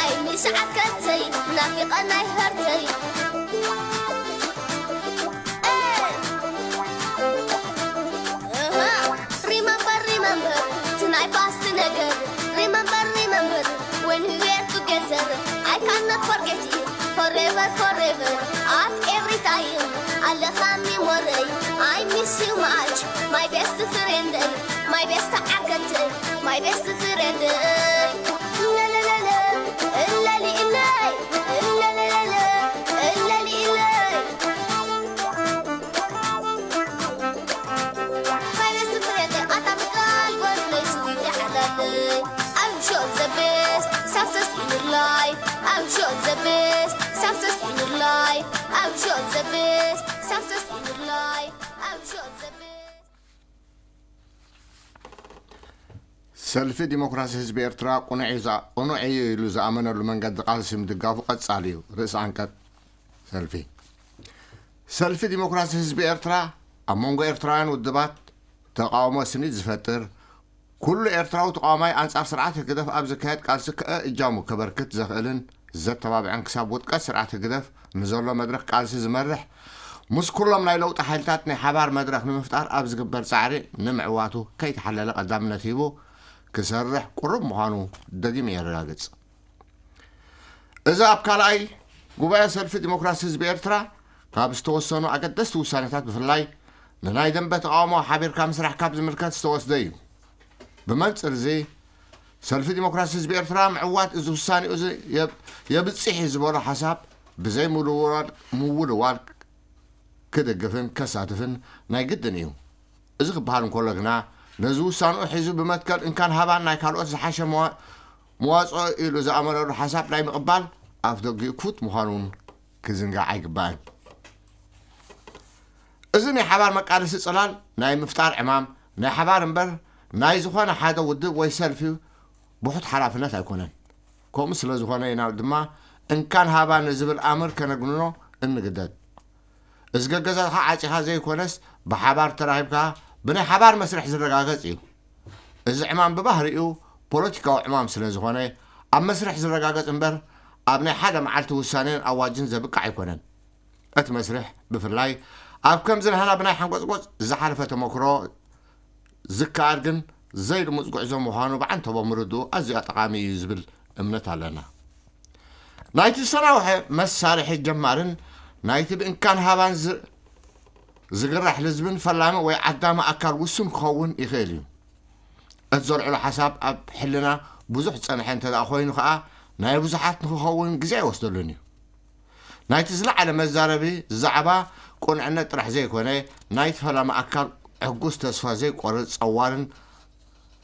ኣይ ሚስ ዓርከተይ ናፊቐ ናይ ህርተይ። Remember, remember, tonight past the ነገር. Remember, remember, when we were together. I cannot forget it, forever, forever. At every time, ኣለኻ memory. I miss you much, my best friend, my best ዓርከተይ, my best friend. La la la la, la la la la, la la la la, la la la la. Finest friend, ኣታ ምቃል ወለይ ስዊት ሓላለይ። I wish you all the best, success in your life. I wish you all the best, success in your life. I wish you all the best, success in your life. I wish you all the best. ሰልፊ ዲሞክራሲ ህዝቢ ኤርትራ ቅኑዕ እዩ ዝኣ-፣ ቅኑዕ እዩ ኢሉ ዝኣመነሉ መንገዲ ቃልሲ ምድጋፉ ቀጻሊ እዩ። ርእሲ ኣንቀጽ ሰልፊ። ሰልፊ ዲሞክራሲ ህዝቢ ኤርትራ ኣብ መንጎ ኤርትራውያን ውድባት ተቃውሞ ስኒት ዝፈጥር፣ ኩሉ ኤርትራዊ ተቃዋማይ ኣንጻር ስርዓት ህግደፍ ኣብ ዝካየድ ቃልሲ ከእ እጃሙ ከበርክት ዘኽእልን ዘተባብዕን ክሳብ ውድቀት ስርዓት ህግደፍ ንዘሎ መድረኽ ቃልሲ ዝመርሕ፣ ምስ ኩሎም ናይ ለውጢ ሓይልታት ናይ ሓባር መድረኽ ንምፍጣር ኣብ ዝግበር ጻዕሪ ንምዕዋቱ ከይተሓለለ ቀዳምነት ሂቡ ክሰርሕ ቅሩብ ምዃኑ ደጊሙ የረጋግጽ። እዚ ኣብ ካልኣይ ጉባኤ ሰልፊ ዲሞክራሲ ህዝቢ ኤርትራ ካብ ዝተወሰኑ ኣገደስቲ ውሳኔታት ብፍላይ ንናይ ደንበ ተቃውሞ ሓቢርካ ምስራሕ ካብ ዝምልከት ዝተወስደ እዩ። ብመንጽር እዚ ሰልፊ ዲሞክራሲ ህዝቢ ኤርትራ ምዕዋት እዚ ውሳኔኡ እዚ የብ-፣ የብጽሕ እዩ ዝበሎ ሓሳብ ብዘይ ምውልዋል፣ ምውልዋል ክድግፍን ከሳትፍን ናይ ግድን እዩ። እዚ ክበሃል እንከሎ ግና ነዚ ውሳኔኡ ሒዙ ብመትከል እንካን ሃባን ናይ ካልኦት ዝሓሸ መዋ-፣ መዋጽኦ ኢሉ ዝኣመነሉ ሓሳብ ናይ ምቕባል ኣፍ ደጊኡ ክፉት ምዃኑ እውን ክዝንጋዕ ኣይግባእን። እዚ ናይ ሓባር መቃለሲ ጽላል ናይ ምፍጣር ዕማም ናይ ሓባር እምበር ናይ ዝኾነ ሓደ ውድብ ወይ ሰልፊ ብሑት ሓላፍነት ኣይኮነን። ከምኡ ስለ ዝኾነ ኢና ድማ እንካን ሃባ ንዝብል ኣምር ከነግንኖ እንግደድ። እዚ ገገዛኻ ዓጺኻ ዘይኮነስ ብሓባር ተራኺብካ ብናይ ሓባር መስርሕ ዝረጋገጽ እዩ። እዚ ዕማም ብባህሪኡ ፖለቲካዊ ዕማም ስለ ዝኾነ ኣብ መስርሕ ዝረጋገጽ እምበር ኣብ ናይ ሓደ መዓልቲ ውሳኔን ኣዋጅን ዘብቅዕ ኣይኮነን። እቲ መስርሕ ብፍላይ ኣብ ከምዚ ናህና ብናይ ሓንቆጽቆጽ ዝሓለፈ ተመክሮ ዝከኣል ግን ዘይልሙጽ ጉዕዞ ምዃኑ ብዓንተቦ ምርድኡ ኣዝዩ ጠቓሚ እዩ ዝብል እምነት ኣለና። ናይቲ ዝተናውሐ መሳርሒ ጀማርን ናይቲ ብእንካን ሃባን ዝ- ዝግራሕ ልዝብን ፈላሚ ወይ ዓዳሚ ኣካል ውሱን ክኸውን ይኽእል እዩ። እቲ ዘልዕሎ ሓሳብ ኣብ ሕልና ብዙሕ ዝጸንሐ እንተ ደኣ ኮይኑ ከኣ ናይ ብዙሓት ንክኸውን ግዜ ኣይወስደሉን እዩ። ናይቲ ዝለዓለ መዛረቢ ዛዕባ ቁንዕነት ጥራሕ ዘይኮነ ናይቲ ፈላሚ ኣካል ዕጉስ ተስፋ ዘይቆርጽ ጸዋርን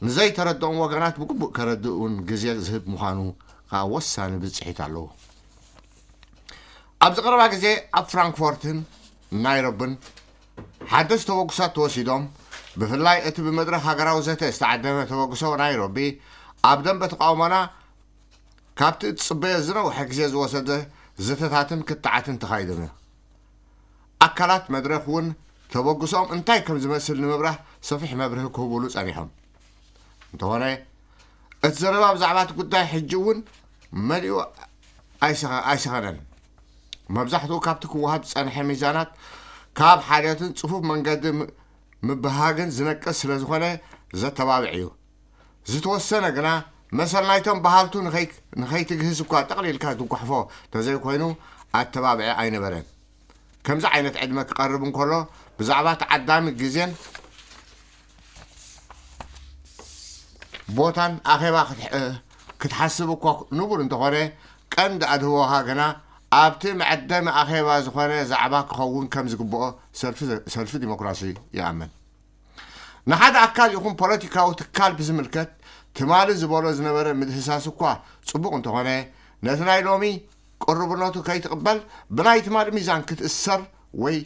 ንዘይተረድኦም ወገናት ብግቡእ ከረድኡን ግዜ ዝህብ ምዃኑ ከኣ ወሳኒ ብጽሒት ኣለዎ። ኣብዚ ቀረባ ግዜ ኣብ ፍራንክፎርትን ናይሮብን ሓደስቲ ተበግሶታት ተወሲዶም፣ ብፍላይ እቲ ብመድረኽ ሃገራዊ ዘተ ዝተዓደመ ተበግሶ ናይሮቢ ኣብ ደንበ ተቃውሞና ካብቲ እትጽበዮ ዝነውሐ ግዜ ዝወሰደ ዘተታትን ክትዓትን ተኻይዶም እዮም። ኣካላት መድረኽ እውን ተበግሶኦም እንታይ ከም ዝመስል ንምብራህ ሰፊሕ መብርሂ ክህብሉ ጸኒሖም። እንተኾነ እቲ ዘረባ ብዛዕባ እቲ ጉዳይ ሕጂ እውን መሊኡ ኣይሰኸ- ኣይሰኸነን። መብዛሕትኡ ካብቲ ክወሃብ ዝጸንሐ ሚዛናት ካብ ሓልዮትን ጽፉፍ መንገዲ ም- ምብህሃግን ዝነቅስ ስለ ዝኾነ ዘተባብዕ እዩ። ዝተወሰነ ግና መሰል ናይቶም በሃልቱ ንኸይ- ንኸይትግህስ እኳ ጠቕሊልካ ዝጓሕፎ ተዘይኮይኑ ኣተባብዒ ኣይነበረን። ከምዚ ዓይነት ዕድመ ክቐርብ እንከሎ ብዛዕባ ተዓዳሚ ግዜን ቦታን ኣኼባ ክትሕ- ክትሓስብ እኳ ንቡር እንተኾነ ቀንዲ ኣድህቦኻ ግና ኣብቲ መዐደሚ ኣኼባ ዝኾነ ዛዕባ ክኸውን ከም ዝግብኦ ሰልፊ ሰልፊ ዲሞክራሲ ይኣምን። ንሓደ ኣካል ይኹን ፖለቲካዊ ትካል ብዝምልከት ትማሊ ዝበሎ ዝነበረ ምድህሳስ እኳ ጽቡቕ እንተኾነ ነቲ ናይ ሎሚ ቅርብነቱ ከይትቕበል ብናይ ትማሊ ሚዛን ክትእሰር ወይ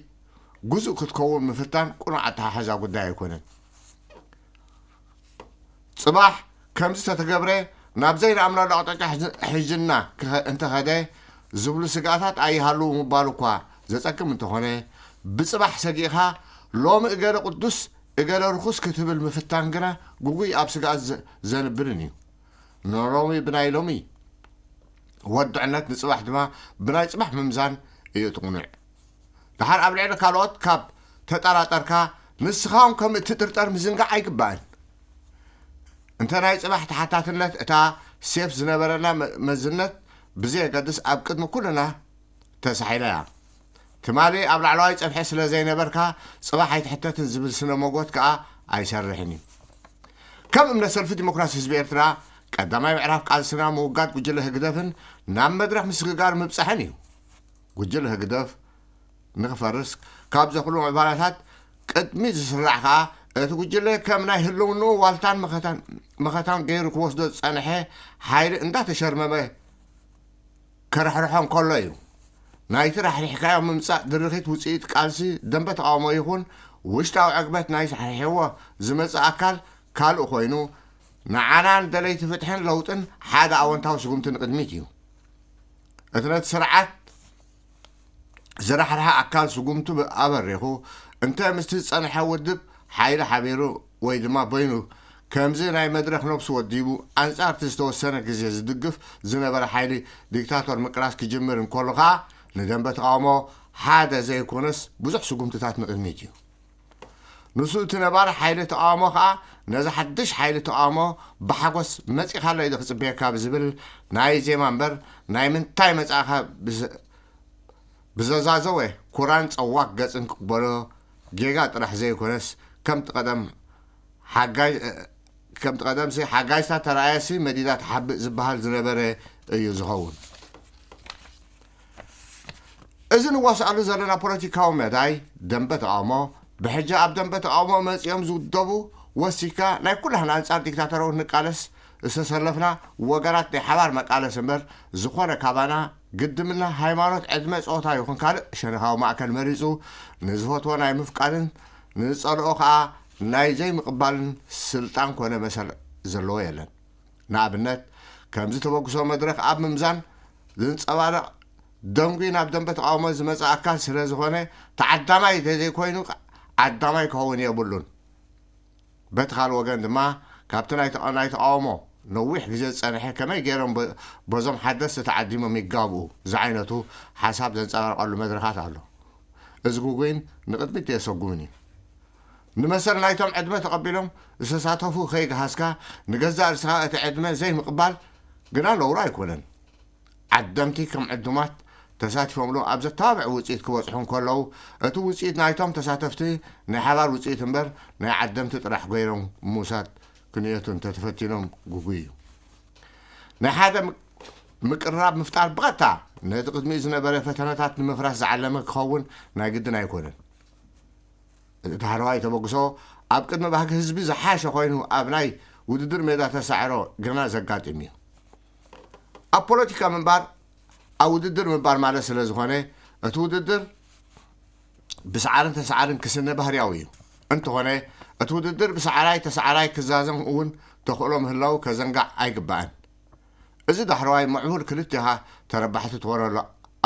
ግዙእ ክትከውን ምፍታን ቅኑዕ ኣተሓሕዛ ጉዳይ ኣይኮነን። ጽባሕ ከምዚ ተተገብረ ናብ ዘይንኣምነሉ ኣቕጣጫ ሕዝ- ሒዝና ክኸ- እንተኸደ ዝብሉ ስግኣታት ኣይሃልዉ ምባሉ እኳ ዘጸግም እንተኾነ ብጽባሕ ሰጊእኻ ሎሚ እገለ ቅዱስ እገለ ርኹስ ክትብል ምፍታን ግና ግጉይ ኣብ ስግኣት ዘ- ዘንብርን እዩ። ንሎሚ ብናይ ሎሚ ወድዕነት ንጽባሕ ድማ ብናይ ጽባሕ ምምዛን እዩ እቲ ቅኑዕ። ደሓር ኣብ ልዕሊ ካልኦት ካብ ተጠራጠርካ ንስኻ እውን ከም እትጥርጠር ምዝንጋዕ ኣይግባእን። እንተ ናይ ጽባሕ ተሓታትነት እታ ሴፍ ዝነበረና መ- መዝነት ብዘየገድስ ኣብ ቅድሚ ኩልና ተሳሒላ እያ። ትማሊ ኣብ ላዕለዋይ ጸፍሒ ስለ ዘይነበርካ ጽባሕ ኣይትሕተትን ዝብል ስነ መጎት ከኣ ኣይሰርሕን እዩ። ከም እምነት ሰልፊ ዲሞክራሲ ህዝቢ ኤርትራ ቀዳማይ ምዕራፍ ቃልስና ምውጋድ ጉጅለ ህግደፍን ናብ መድረኽ ምስግጋር ምብጻሕን እዩ። ጉጅለ ህግደፍ ንኽፈርስ ካብ ዘኽሉ ምዕባላታት ቅድሚ ዝስራዕ ከኣ እቲ ጉጅለ ከም ናይ ህልውንኡ ዋልታን መኸታን መኸታን ገይሩ ክወስዶ ዝጸንሐ ሓይሊ እንዳተሸርመመ ከርሕርሖ እንከሎ እዩ። ናይቲ ራሕሪሕካዮ ምምጻእ ድርኺት ውጽኢት ቃልሲ ደንበ ተቓውሞ ይኹን ውሽጣዊ ዕግበት ናይ ራሕሪሕዎ ዝመጽእ ኣካል ካልእ ኮይኑ ንዓና ንደለይቲ ፍትሕን ለውጥን ሓደ ኣወንታዊ ስጉምቲ ንቕድሚት እዩ። እቲ ነቲ ስርዓት ዝራሕርሐ ኣካል ስጉምቱ ኣበሪኹ እንተ ምስቲ ዝጸንሐ ውድብ ሓይሊ ሓቢሩ ወይ ድማ በይኑ ከምዚ ናይ መድረኽ ነብሱ ወዲቡ ኣንጻር እቲ ዝተወሰነ ግዜ ዝድግፍ ዝነበረ ሓይሊ ዲክታቶር ምቅራስ ክጅምር እንከሎ ከኣ ንደንበ ተቓውሞ ሓደ ዘይኮነስ ብዙሕ ስጉምትታት ንቕድሚት እዩ። ንሱ እቲ ነባሪ ሓይሊ ተቓውሞ ከኣ ነዚ ሓድሽ ሓይሊ ተቓውሞ ብሓጎስ መጺኻለይ ዶ ክጽበየካ ብዝብል ናይ ዜማ እምበር ናይ ምንታይ መጻእኻ ብዘ- ብዘዛዘወ ኩራን ጸዋግ ገጽን ክቕበሎ ጌጋ ጥራሕ ዘይኮነስ ከምቲ ቀደም ሓጋይ ከምቲ ቀደምሲ ሓጋይሳ ተራእየሲ መዲዳ ትሓብእ ዝበሃል ዝነበረ እዩ ዝኸውን። እዚ ንዋስኣሉ ዘለና ፖለቲካዊ መዳይ ደንበ ተቓውሞ ብሕጂ ኣብ ደንበ ተቓውሞ መጺኦም ዝውደቡ ወሲካ ናይ ኩላህና ኣንጻር ዲክታተራዊ ንቃለስ ዝተሰለፍና ወገናት ናይ ሓባር መቃለስ እምበር ዝኾነ ካባና ግድምና ሃይማኖት፣ ዕድመ፣ ጾታ ይኹን ካልእ ሸነኻዊ ማእከል መሪጹ ንዝፈትዎ ናይ ምፍቃርን ንዝጸልኦ ከኣ ናይ ዘይምቕባልን ስልጣን ኮነ መሰል ዘለዎ የለን። ንኣብነት፣ ከምዚ ተበግሶ መድረኽ ኣብ ምምዛን ዝንጸባረቕ ደንጉዩ ናብ ደንበ ተቓውሞ ዝመጽእ ኣካል ስለ ዝኾነ፣ ተዓዳማይ እንተዘይኮይኑ ዓዳማይ ክኸውን የብሉን። በቲ ካልእ ወገን ድማ፣ ካብቲ ናይ ተቓ-፣ ናይ ተቓውሞ ነዊሕ ግዜ ዝጸንሐ፣ ከመይ ገይሮም በ-፣ በዞም ሓደስቲ ተዓዲሞም ይጋብኡ ዝዓይነቱ ሓሳብ ዘንጸባርቐሉ መድረኻት ኣሎ። እዚ ጉጉይን ንቕድሚት ዘየሰጉምን እዩ። ንመሰል ናይቶም ዕድመ ተቐቢሎም ዝተሳተፉ ከይገሃስካ፣ ንገዛእ ርእስኻ እቲ ዕድመ ዘይምቕባል ግና ነውሪ ኣይኮነን። ዓደምቲ ከም ዕዱማት ተሳቲፎምሉ ኣብ ዘተባብዕ ውጽኢት ክበጽሑ እንከለዉ፣ እቲ ውጽኢት ናይቶም ተሳተፍቲ ናይ ሓባር ውጽኢት እምበር ናይ ዓደምቲ ጥራሕ ገይሮም ምውሳድ ክንየቱ እንተተፈቲኖም ግጉይ እዩ። ናይ ሓደ ምቅ-፣ ምቅርራብ ምፍጣር ብቐጥታ ነቲ ቅድሚኡ ዝነበረ ፈተነታት ንምፍራስ ዝዓለመ ክኸውን ናይ ግድን ኣይኮነን። እቲ ዳሕረዋይ ተበግሶ ኣብ ቅድሚ ባህጊ ህዝቢ ዝሓሸ ኮይኑ ኣብ ናይ ውድድር ሜዳ ተሳዕሮ ግና ዘጋጥም እዩ። ኣብ ፖለቲካ ምንባር ኣብ ውድድር ምንባር ማለት ስለ ዝኾነ፣ እቲ ውድድር ብሰዓርን ተሰዓርን ክስነ ባህርያዊ እዩ። እንተኾነ፣ እቲ ውድድር ብሰዓራይ ተሰዓራይ ክዛዘም እውን ተኽእሎ ምህላው ከዘንጋዕ ኣይግባእን። እዚ ዳሕረዋይ ምዕቡል ክልቴኻ ተረባሕቲ ትኾነሉ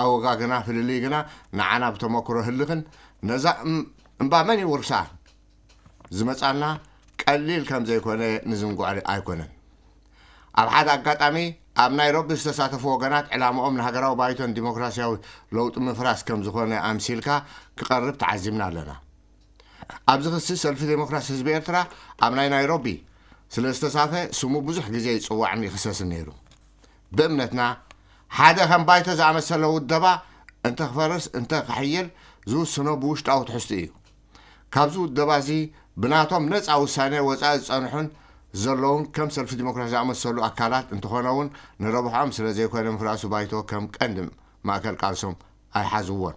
ኣወጋግና ፍልልይ ግና ንዓና ብተመክሮ ህልኽን ነዛ እም-፣ እምባ መን ይውርሳ ዝመጻና ቀሊል ከም ዘይኮነ ንዝንግዖ ኣይኮነን። ኣብ ሓደ ኣጋጣሚ ኣብ ናይሮቢ ዝተሳተፉ ወገናት ዕላምኦም ንሃገራዊ ባይቶን ዲሞክራሲያዊ ለውጢ ምፍራስ ከም ዝኾነ ኣምሲልካ ክቐርብ ተዓዚብና ኣለና። ኣብዚ ክሲ ሰልፊ ዴሞክራሲ ህዝቢ ኤርትራ ኣብ ናይ ናይሮቢ ስለ ዝተሳፈ ስሙ ብዙሕ ግዜ ይጽዋዕን ይኽሰስን ነይሩ። ብእምነትና ሓደ ከም ባይቶ ዝኣመሰለ ውደባ እንተ ክፈርስ እንተ ክሕይል ዝውስኖ ብውሽጣዊ ትሕዝቱ እዩ። ካብዚ ውደባ እዚ ብናቶም ነጻ ውሳኔ ወጻኢ ዝጸንሑን ዘለውን ከም ሰልፊ ዲሞክራሲ ዝኣመሰሉ ኣካላት እንተኾነ እውን ንረብሖም ስለ ዘይኮነ ምፍራሱ ባይቶ ከም ቀንዲ ማእከል ቃልሶም ኣይሓዝዎን።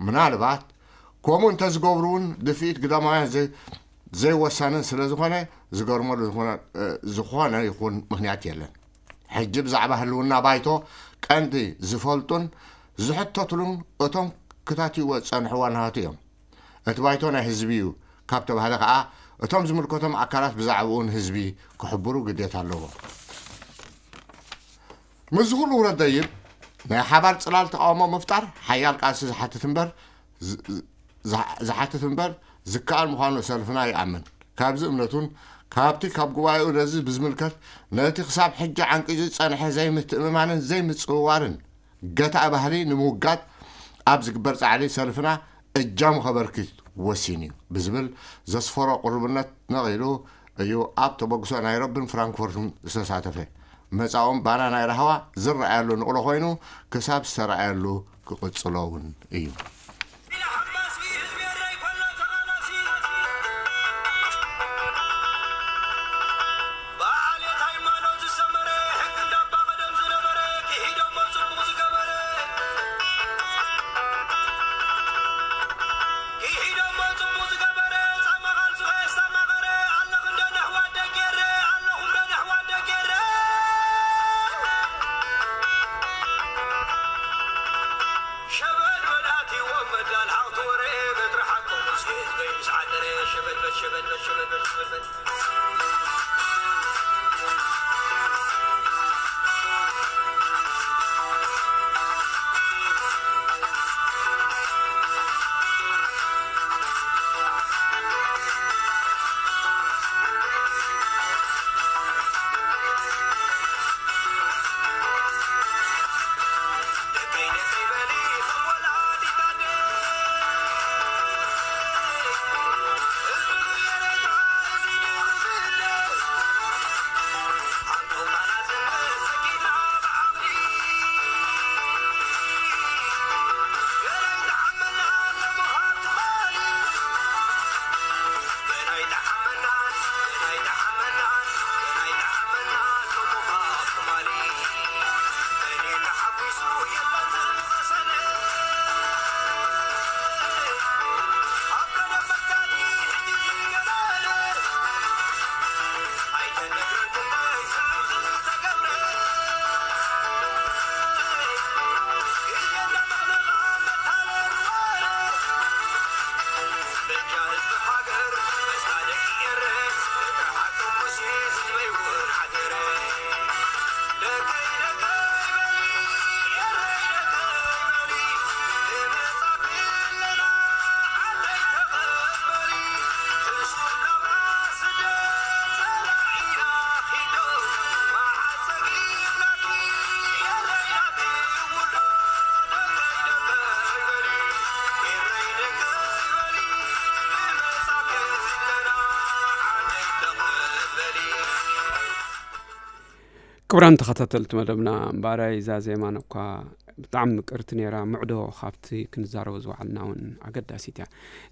ምናልባት ከምኡ እንተዝገብሩ እውን ድፍኢት ግዳማውያን ዘይ-፣ ዘይወሳንን ስለ ዝኾነ ዝገርመሉ ዝኾነ፣ እ፣ ዝኾነ ይኹን ምኽንያት የለን። ሕጂ ብዛዕባ ህልውና ባይቶ ቀንዲ ዝፈልጡን ዝሕተትሉን እቶም ክታትይዎ ዝጸንሑ ዋናታቱ እዮም። እቲ ባይቶ ናይ ህዝቢ እዩ ካብ ተባህለ ከኣ እቶም ዝምልከቶም ኣካላት ብዛዕባኡ ንህዝቢ ክሕብሩ ግዴታ ኣለዎም። ምስዚ ኩሉ ውረድ ደይብ ናይ ሓባር ጽላል ተቓውሞ ምፍጣር ሓያል ቃልሲ ዝሓትት እምበር ዝ-፣ ዝሓ-፣ ዝሓትት እምበር ዝከኣል ምዃኑ ሰልፍና ይኣምን። ካብዚ እምነቱን ካብቲ ካብ ጉባኤኡ ነዚ ብዝምልከት ነቲ ክሳብ ሕጂ ዓንቂጹ ዝጸንሐ ዘይምትእምማንን ዘይምጽውዋርን ገታኢ ባህሊ ንምውጋድ ኣብ ዝግበር ጻዕሪ ሰልፍና እጃሙ ከበርክት ወሲኑ እዩ ብዝብል ዘስፈሮ ቅሩብነት ነቒሉ እዩ ኣብ ተበግሶ ናይሮብን ፍራንክፈርትን ዝተሳተፈ። መጻኦም ባና ናይ ራህዋ ዝረኣየሉ ንቕሎ ኮይኑ ክሳብ ዝተረኣየሉ ክቕጽሎ እውን እዩ። በዓል የት ሃይማኖት ዝሰመረ፣ ሕጊ እንዳባ ቀደም ዝነበረ፣ ክሒዶሞ ጽቡቕ ዝገበረ። ክሒዶሞ ጽቡቕ ዝገበረ፣ ጻማ ቃልሱ ከየስተማቐረ፣ ኣለኹ እንደ ነሕዋ ደጌረ፣ ኣለኹ እንደ ነሕዋ ደጌረ። ሸበል በል ኣትይዎም መዳል ሓቕቲ ወረ፣ በትሪ ሓቆም ምስ ህዝበይ ምስ ዓደረ። ሸበል በል፣ ሸበል በል፣ ሸበል በል፣ ሸበል በል። ክቡራን ተኸታተልቲ መደብና፣ እምበኣር እዛ ዜማን እኳ ብጣዕሚ ምቅርቲ ነይራ፣ ምዕዶ ካብቲ ክንዛረቦ ዝወዓልና እውን ኣገዳሲት እያ።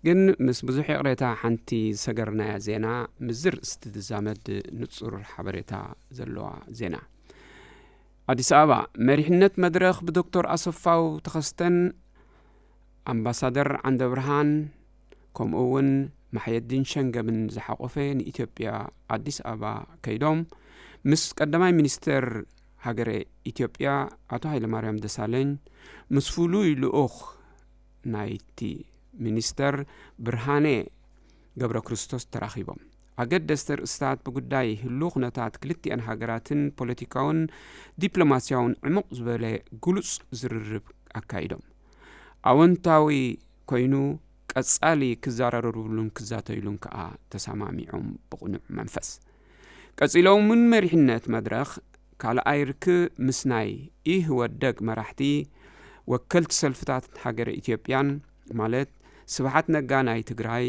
ግን ምስ ብዙሕ ይቕሬታ፣ ሓንቲ ዝሰገርናያ ዜና፣ ምስዚ ርእስቲ ዝዛመድ ንጹር ሓበሬታ ዘለዋ ዜና። ኣዲስ ኣበባ፣ መሪሕነት መድረኽ ብዶክተር ኣሰፋው ተኸስተን ኣምባሳደር ዓንደብርሃን፣ ከምኡ እውን ማሕየዲን ሸንገምን ዝሓቆፈ ንኢትዮጵያ ኣዲስ ኣበባ ከይዶም፣ ምስ ቀዳማይ ሚኒስተር ሃገረ ኢትዮጵያ ኣቶ ሃይለማርያም ደሳለኝ፣ ምስ ፍሉይ ልኡኽ ናይቲ ሚኒስተር ብርሃኔ ገብረ ክርስቶስ ተራኺቦም። ኣገደስቲ ርእስታት ብጉዳይ ህሉው ኩነታት ክልቲኣን ሃገራትን ፖለቲካውን ዲፕሎማስያውን ዕሙቕ ዝበለ ግሉጽ ዝርርብ ኣካይዶም። ኣወንታዊ ኮይኑ ቀጻሊ ክዘራረብሉን ክዛተይሉን ከኣ ተሰማሚዖም ብቕኑዕ መንፈስ። ቀጺሎምን መሪሕነት መድረኽ ካልኣይ ርክብ ምስ ናይ ኢህወደግ መራሕቲ፣ ወከልቲ ሰልፍታት ሃገረ ኢትዮጵያን፣ ማለት ስብሓት ነጋ ናይ ትግራይ፣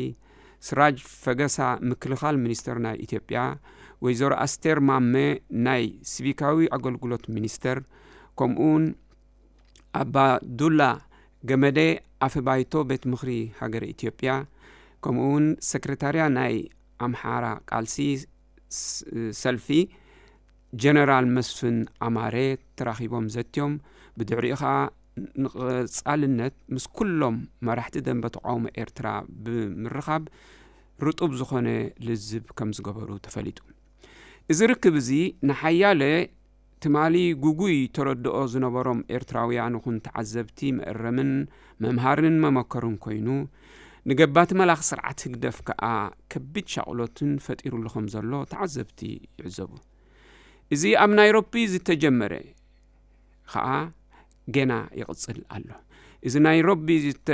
ስራጅ ፈገሳ ምክልኻል ሚኒስተር ናይ ኢትዮጵያ፣ ወይዘሮ ኣስቴር ማመ ናይ ሲቪካዊ ኣገልግሎት ሚኒስተር፣ ከምኡውን ኣባዱላ ገመደ ኣፈ ባይቶ ቤት ምኽሪ ሃገረ ኢትዮጵያ፣ ከምኡውን ሰክረታርያ ናይ ኣምሓራ ቃልሲ ስ-፣ ሰልፊ ጀነራል መስፍን ኣማረ ተራኺቦም ዘትዮም። ብድሕሪኡ ኸኣ ንቐጻልነት ምስ ኩሎም መራሕቲ ደንበ ተቃውሞ ኤርትራ ብምርኻብ ርጡብ ዝኾነ ልዝብ ከም ዝገበሩ ተፈሊጡ። እዚ ርክብ እዚ ንሓያለ ትማሊ ግጉይ ተረድኦ ዝነበሮም ኤርትራውያን ይኹን ተዓዘብቲ መእረምን መምሃርን መመከርን ኮይኑ፣ ንገባቲ መላኺ ስርዓት ህግደፍ ከኣ ከቢድ ሻቕሎትን ፈጢሩሉ ከም ዘሎ ተዓዘብቲ ይዕዘቡ። እዚ ኣብ ናይሮቢ ዝተጀመረ ኸኣ ገና ይቕጽል ኣሎ። እዚ ናይሮቢ ዝተ-፣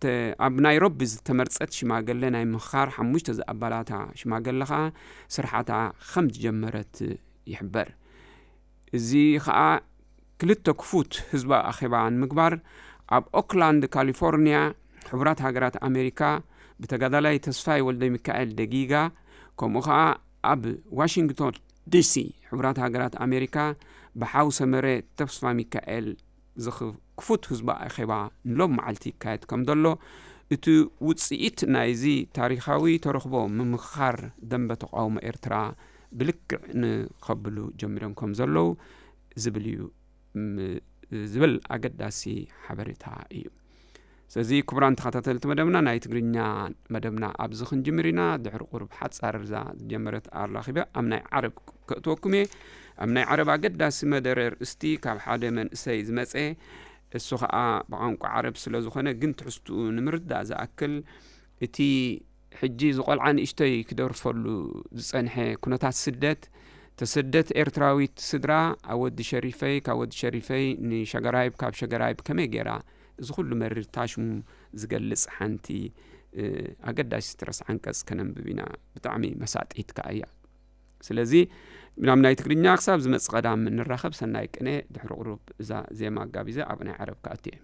ተ-፣ ኣብ ናይሮቢ ዝተመርጸት ሽማግለ ናይ ምኽኻር ሓሙሽተ ዝኣባላታ ሽማግለ ኸኣ ስርሓታ ከም ዝጀመረት ይሕበር። እዚ ኸኣ ክልተ ክፉት ህዝባዊ ኣኼባ ንምግባር ኣብ ኦክላንድ ካሊፎርኒያ፣ ሕቡራት ሃገራት ኣሜሪካ፣ ብተጋዳላይ ተስፋይ ወልደ ሚካኤል ደጊጋ፣ ከምኡ ኸኣ ኣብ ዋሽንግቶን ዲሲ፣ ሕቡራት ሃገራት ኣሜሪካ፣ ብሓው ሰመረ ተስፋ ሚካኤል ዝኽ-፣ ክፉት ህዝባዊ ኣኼባ ንሎም መዓልቲ ይካየድ ከም ዘሎ፣ እቲ ውጽኢት ናይዚ ታሪኻዊ ተረኽቦ ምምኽኻር ደንበ ተቃውሞ ኤርትራ ብልክዕ ንኸብሉ ጀሚሮም ከም ዘለዉ ዝብል እዩ፣ ም-፣ ዝብል ኣገዳሲ ሓበሬታ እዩ። ስለዚ ክቡራን ተኸታተልቲ መደብና፣ ናይ ትግርኛ መደብና ኣብዚ ክንጅምር ኢና። ድሕሪ ቁሩብ ሓጻር እዛ ዝጀመረት ኣራኺበ ኣብ ናይ ዓረብ ከእትወኩም እየ። ኣብ ናይ ዓረብ ኣገዳሲ መደረ ርእስቲ ካብ ሓደ መንእሰይ ዝመጸ፣ እሱ ኸኣ ብቋንቋ ዓረብ ስለ ዝኾነ፣ ግን ትሕዝትኡ ንምርዳእ ዝኣክል፣ እቲ ሕጂ ዝቖልዓ ንእሽተይ ክደርፈሉ ዝጸንሐ ኩነታት ስደት፣ ተሰደት ኤርትራዊት ስድራ ኣብ ወዲ ሸሪፈይ፣ ካብ ወዲ ሸሪፈይ ንሸገራይብ፣ ካብ ሸገራይብ ከመይ ገይራ፣ እዚ ኩሉ መሪር ታሽሙ ዝገልጽ ሓንቲ፣ እ፣ ኣገዳሲት ርእስ ዓንቀጽ ከነንብብ ኢና። ብጣዕሚ መሳጢት ከኣ እያ። ስለዚ ናብ ናይ ትግርኛ ክሳብ ዝመጽእ ቀዳም ንራኸብ። ሰናይ ቅነ። ድሕሪ ቁሩብ እዛ ዜማ ኣጋቢዘ ኣብ ናይ ዓረብ ክኣቱ እየ።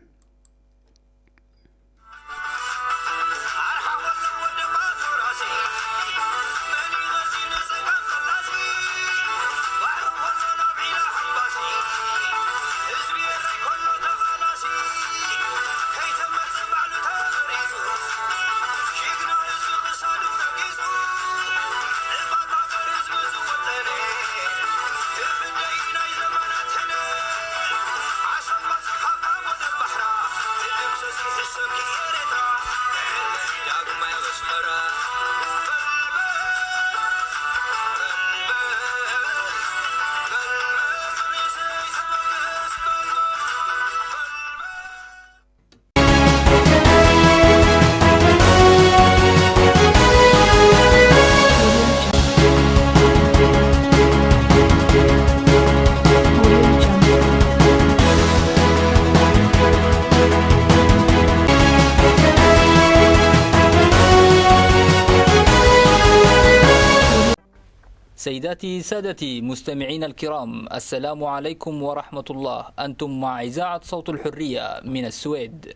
سيداتي سادتي مستمعينا الكرام، السلام عليكم ورحمة الله. أنتم مع إذاعة صوت الحرية من السويد.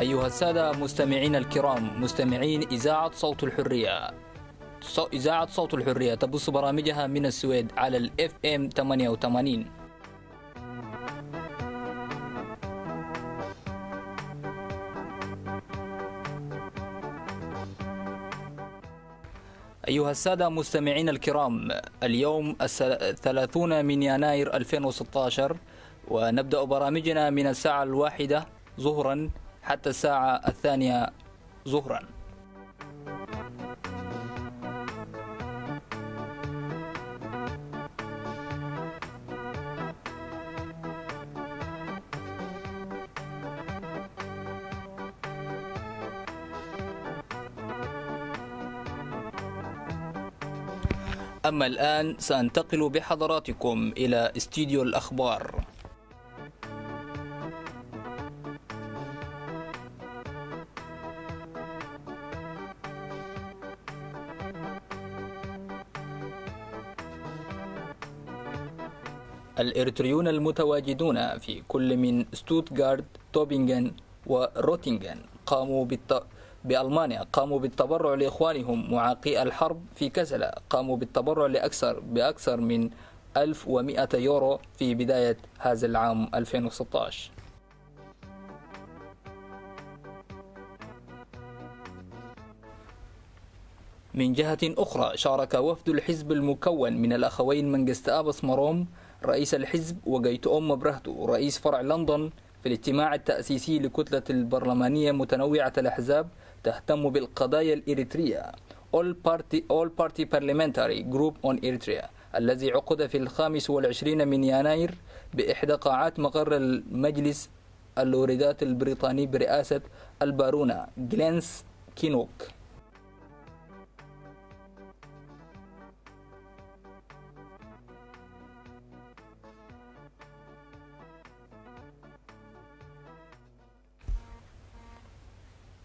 أيها السادة مستمعينا الكرام، مستمعين إذاعة صوت الحرية. صو-، إذاعة صوت الحرية تبث برامجها من السويد على ال F M ثمانية وثمانين. أيها السادة مستمعينا الكرام، اليوم الس-، ثلاثون من يناير ألفين وستاشر، ونبدأ برامجنا من الساعة الواحدة ظهرا حتى الساعة الثانية ظهرا. أما الآن سأنتقل بحضراتكم إلى استديو الأخبار. الإريتريون المتواجدون في كل من ستوتغارت، توبينغن، وروتينغن قاموا بالت-، بألمانيا قاموا بالتبرع لإخوانهم معاقي الحرب في كسلا، قاموا بالتبرع لأكثر، بأكثر من ألف ومائة يورو في بداية هذا العام ألفين وستاشر. من جهة أخرى، شارك وفد الحزب المكون من الأخوين منجستابس مروم رئيس الحزب وجيتوم مبرهتو رئيس فرع لندن في الاجتماع التأسيسي لكتلة البرلمانية متنوعة الأحزاب تهتم بالقضايا الإريترية، All Party، All Party Parliamentary Group on Eritrea، الذي عقد في الخامس والعشرين من يناير بإحدى قاعات مقر المجلس اللوردات البريطاني برئاسة البارونة جلينس كينوك.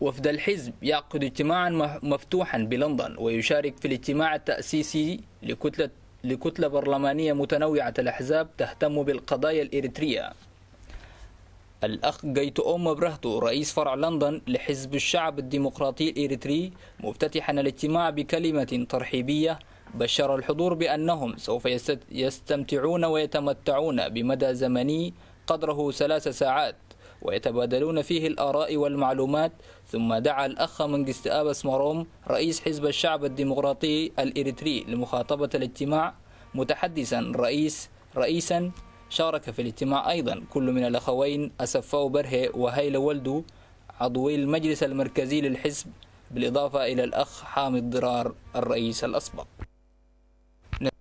وفد الحزب يعقد اجتماعا مح-، مفتوحا بلندن، ويشارك في الاجتماع التأسيسي لكتلة، لكتلة برلمانية متنوعة الأحزاب تهتم بالقضايا الإريترية. الأخ جيتوم مبرهتو رئيس فرع لندن لحزب الشعب الديمقراطي الإريتري، مفتتحا الاجتماع بكلمة ترحيبية، بشر الحضور بأنهم سوف يست-، يستمتعون ويتمتعون بمدى زمني قدره ثلاث ساعات، ويتبادلون فيه الآراء والمعلومات. ثم دعا الأخ منجستابس مروم رئيس حزب الشعب الديمقراطي الإريتري لمخاطبة الاجتماع، متحدثا رئيس رئيسا شارك في الاجتماع أيضا كل من الأخوين أسفاو برهي وهيل ولدو عضوي المجلس المركزي للحزب، بالإضافة إلى الأخ حامد ضرار الرئيس الأسبق.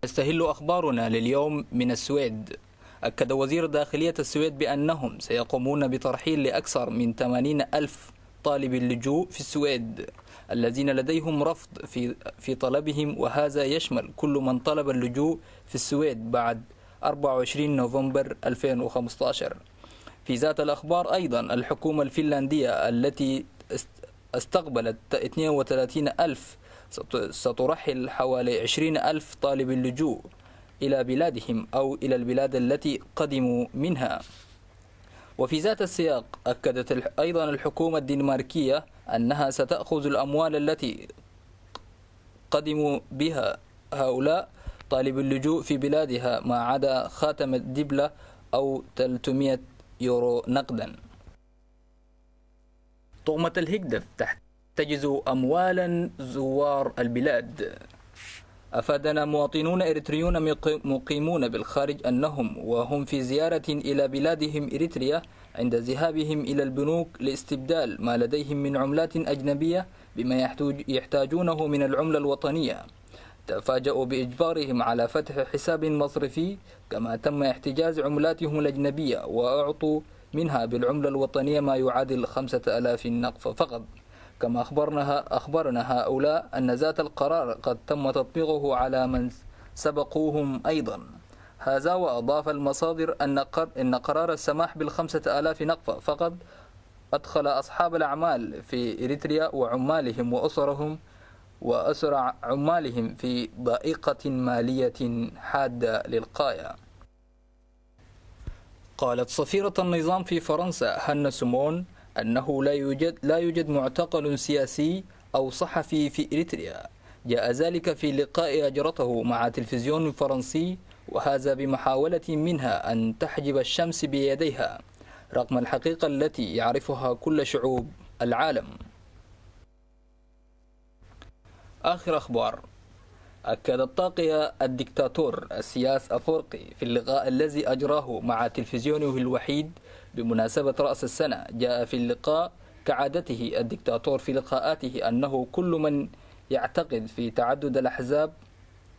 نستهل أخبارنا لليوم من السويد. أكد وزير داخلية السويد بأنهم سيقومون بترحيل لأكثر من ثمانين ألف طالب اللجوء في السويد الذين لديهم رفض في، في طلبهم، وهذا يشمل كل من طلب اللجوء في السويد بعد أربعة وعشرين نوفمبر ألفين وخمستاشر. في ذات الأخبار أيضا، الحكومة الفنلندية التي است-، استقبلت اثنين وثلاثين ألف، ست-، سترحل حوالي عشرين ألف طالب اللجوء إلى بلادهم أو إلى البلاد التي قدموا منها. وفي ذات السياق، أكدت الح-، أيضا الحكومة الدنماركية أنها ستأخذ الأموال التي قدموا بها هؤلاء طالب اللجوء في بلادها ما عدا خاتم الدبلة أو ثلاثمائة يورو نقدا. طغمة الهجدف تحتجز أموالا زوار البلاد. أفادنا مواطنون إريتريون مق-، مقيمون بالخارج أنهم وهم في زيارة إلى بلادهم إريتريا عند ذهابهم إلى البنوك لاستبدال ما لديهم من عملات أجنبية بما يحتاج-، يحتاجونه من العملة الوطنية، تفاجأوا بإجبارهم على فتح حساب مصرفي، كما تم احتجاز عملاتهم الأجنبية وأعطوا منها بالعملة الوطنية ما يعادل خمسة آلاف نقفة فقط. كما أخبرنها، أخبرنا هؤلاء أن ذات القرار قد تم تطبيقه على من سبقوهم أيضا. هذا وأضاف المصادر أن قر-، إن قرار السماح بالخمسة آلاف نقفة فقط أدخل أصحاب الأعمال في إريتريا وعمالهم وأسرهم، وأسر عمالهم في ضائقة مالية حادة للغاية. قالت سفيرة النظام في فرنسا هانا سومون أنه لا يوجد، لا يوجد معتقل سياسي أو صحفي في إريتريا. جاء ذلك في لقاء أجرته مع تلفزيون فرنسي، وهذا بمحاولة منها أن تحجب الشمس بيديها، رغم الحقيقة التي يعرفها كل شعوب العالم. آخر أخبار. أكد الطاقية الدكتاتور السياس أفورقي في اللقاء الذي أجراه مع تلفزيونه الوحيد بمناسبة رأس السنة، جاء في اللقاء كعادته الدكتاتور في لقاءاته أنه كل من يعتقد في تعدد الأحزاب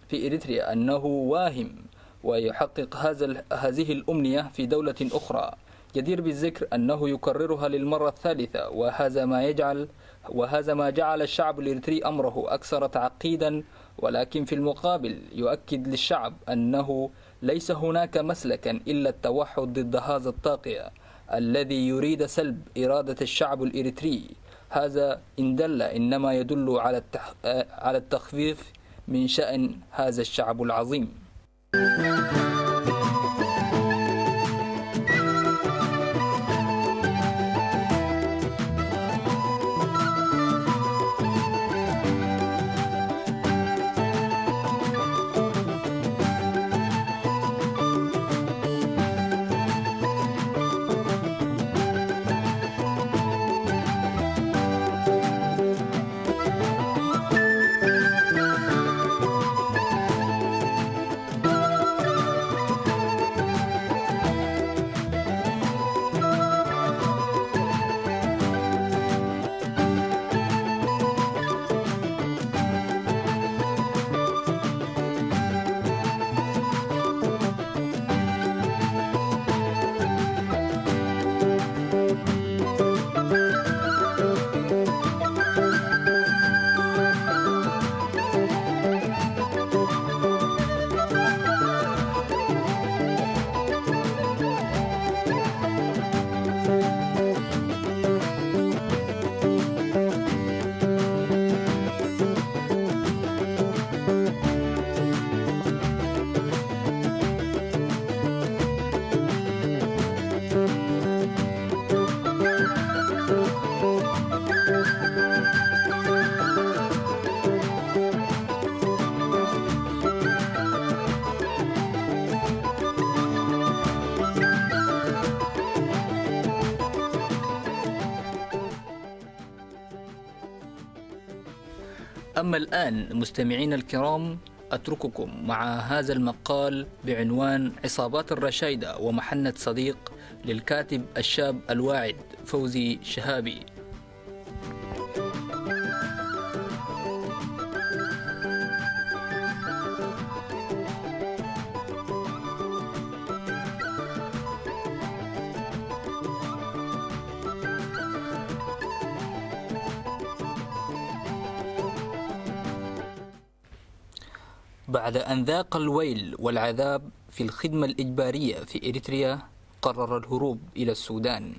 في إريتريا أنه واهم، ويحقق هذا ال-، هذه الأمنية في دولة أخرى. جدير بالذكر أنه يكررها للمرة الثالثة، وهذا ما يجعل، وهذا ما جعل الشعب الإريتري أمره أكثر تعقيدا، ولكن في المقابل يؤكد للشعب أنه ليس هناك مسلكا إلا التوحد ضد هذا الطاغية الذي يريد سلب إرادة الشعب الإريتري. هذا إن دل إنما يدل على التح-، على التخفيف من شأن هذا الشعب العظيم. أما الآن مستمعينا الكرام، أترككم مع هذا المقال بعنوان عصابات الرشايدة ومحنة صديق، للكاتب الشاب الواعد فوزي شهابي. بعد أن ذاق الويل والعذاب في الخدمة الإجبارية في إريتريا، قرر الهروب إلى السودان،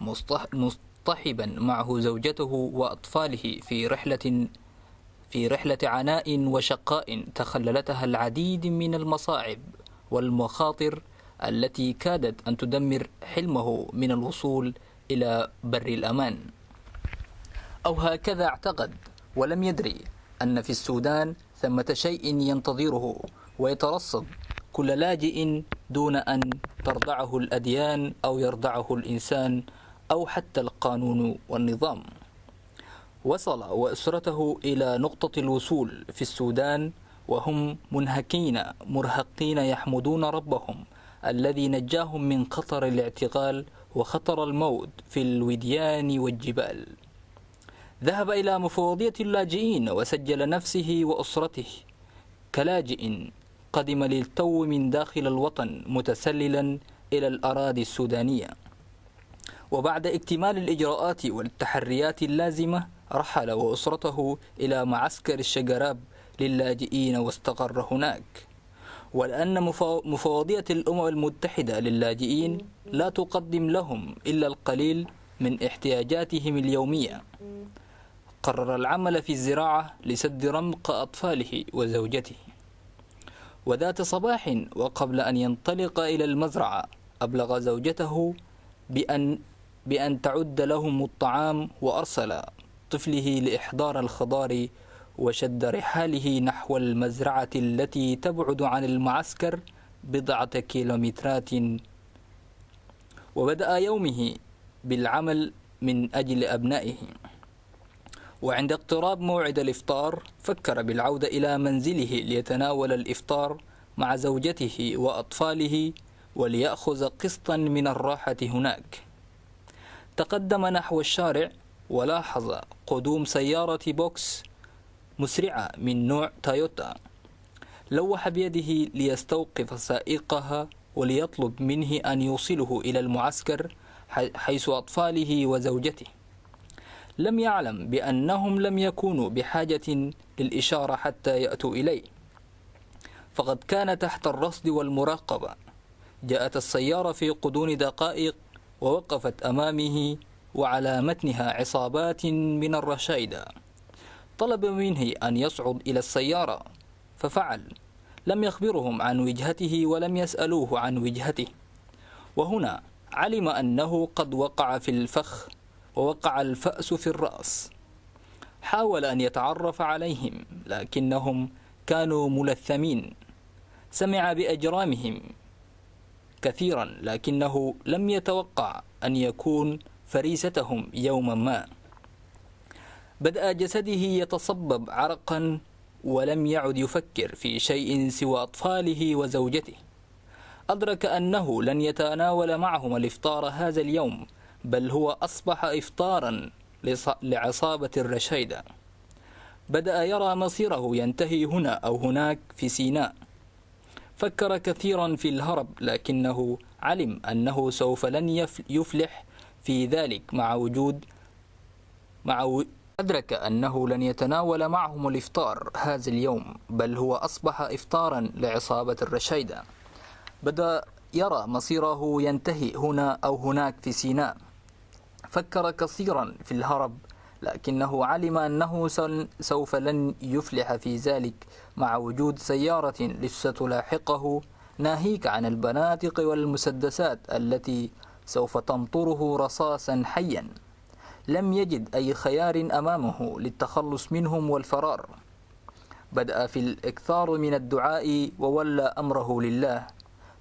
مصطح-، مصطحبا معه زوجته وأطفاله في رحلة، في رحلة عناء وشقاء تخللتها العديد من المصاعب والمخاطر التي كادت أن تدمر حلمه من الوصول إلى بر الأمان. أو هكذا اعتقد، ولم يدري أن في السودان ثمة شيء ينتظره ويترصد كل لاجئ دون أن ترضعه الأديان أو يرضعه الإنسان أو حتى القانون والنظام. وصل وأسرته إلى نقطة الوصول في السودان، وهم منهكين مرهقين يحمدون ربهم الذي نجاهم من خطر الاعتقال وخطر الموت في الوديان والجبال. ذهب إلى مفوضية اللاجئين وسجل نفسه وأسرته كلاجئ قدم للتو من داخل الوطن متسللا إلى الأراضي السودانية. وبعد اكتمال الإجراءات والتحريات اللازمة، رحل وأسرته إلى معسكر الشقراب للاجئين واستقر هناك. ولأن مفا-، مفوضية الأمم المتحدة للاجئين لا تقدم لهم إلا القليل من احتياجاتهم اليومية، قرر العمل في الزراعة لسد رمق أطفاله وزوجته. وذات صباح، وقبل أن ينطلق إلى المزرعة، أبلغ زوجته بأن بأن تعد لهم الطعام، وأرسل طفله لإحضار الخضار، وشد رحاله نحو المزرعة التي تبعد عن المعسكر بضعة كيلومترات، وبدأ يومه بالعمل من أجل أبنائه. وعند اقتراب موعد الإفطار، فكر بالعودة إلى منزله ليتناول الإفطار مع زوجته وأطفاله، وليأخذ قسطا من الراحة هناك. تقدم نحو الشارع، ولاحظ قدوم سيارة بوكس مسرعة من نوع تويوتا. لوح بيده ليستوقف سائقها وليطلب منه أن يوصله إلى المعسكر، حي-، حيث أطفاله وزوجته. لم يعلم بأنهم لم يكونوا بحاجة للإشارة حتى يأتوا إليه، فقد كان تحت الرصد والمراقبة. جاءت السيارة في غضون دقائق ووقفت أمامه، وعلى متنها عصابات من الرشايدة. طلب منه أن يصعد إلى السيارة، ففعل. لم يخبرهم عن وجهته ولم يسألوه عن وجهته. وهنا علم أنه قد وقع في الفخ، ووقع الفأس في الرأس. حاول أن يتعرف عليهم، لكنهم كانوا ملثمين. سمع بأجرامهم كثيرا، لكنه لم يتوقع أن يكون فريستهم يوما ما. بدأ جسده يتصبب عرقا، ولم يعد يفكر في شيء سوى أطفاله وزوجته. أدرك أنه لن يتناول معهم الإفطار هذا اليوم، بل هو أصبح إفطارا لص-، لعصابة الرشايدة. بدأ يرى مصيره ينتهي هنا أو هناك في سيناء. فكر كثيرا في الهرب، لكنه علم أنه سوف لن يف-، يفلح في ذلك مع وجود، مع و-، أدرك أنه لن يتناول معهم الإفطار هذا اليوم، بل هو أصبح إفطارا لعصابة الرشايدة. بدأ يرى مصيره ينتهي هنا أو هناك في سيناء. فكر كثيرا في الهرب، لكنه علم أنه سن-، سوف لن يفلح في ذلك مع وجود سيارة ستلاحقه، ناهيك عن البنادق والمسدسات التي سوف تمطره رصاصا حيا. لم يجد أي خيار أمامه للتخلص منهم والفرار. بدأ في الإكثار من الدعاء وولى أمره لله.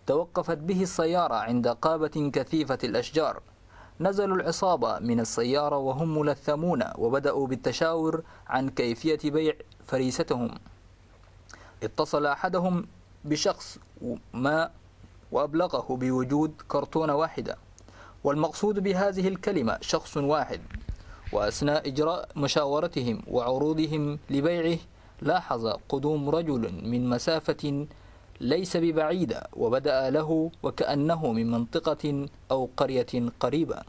توقفت به السيارة عند غابة كثيفة الأشجار. نزلوا العصابة من السيارة وهم ملثمون، وبدأوا بالتشاور عن كيفية بيع فريستهم. اتصل أحدهم بشخص ما وأبلغه بوجود كرتونة واحدة، والمقصود بهذه الكلمة شخص واحد. وأثناء إجراء مشاورتهم وعروضهم لبيعه، لاحظ قدوم رجل من مسافة ليس ببعيدة، وبدأ له وكأنه من منطقة أو قرية قريبة.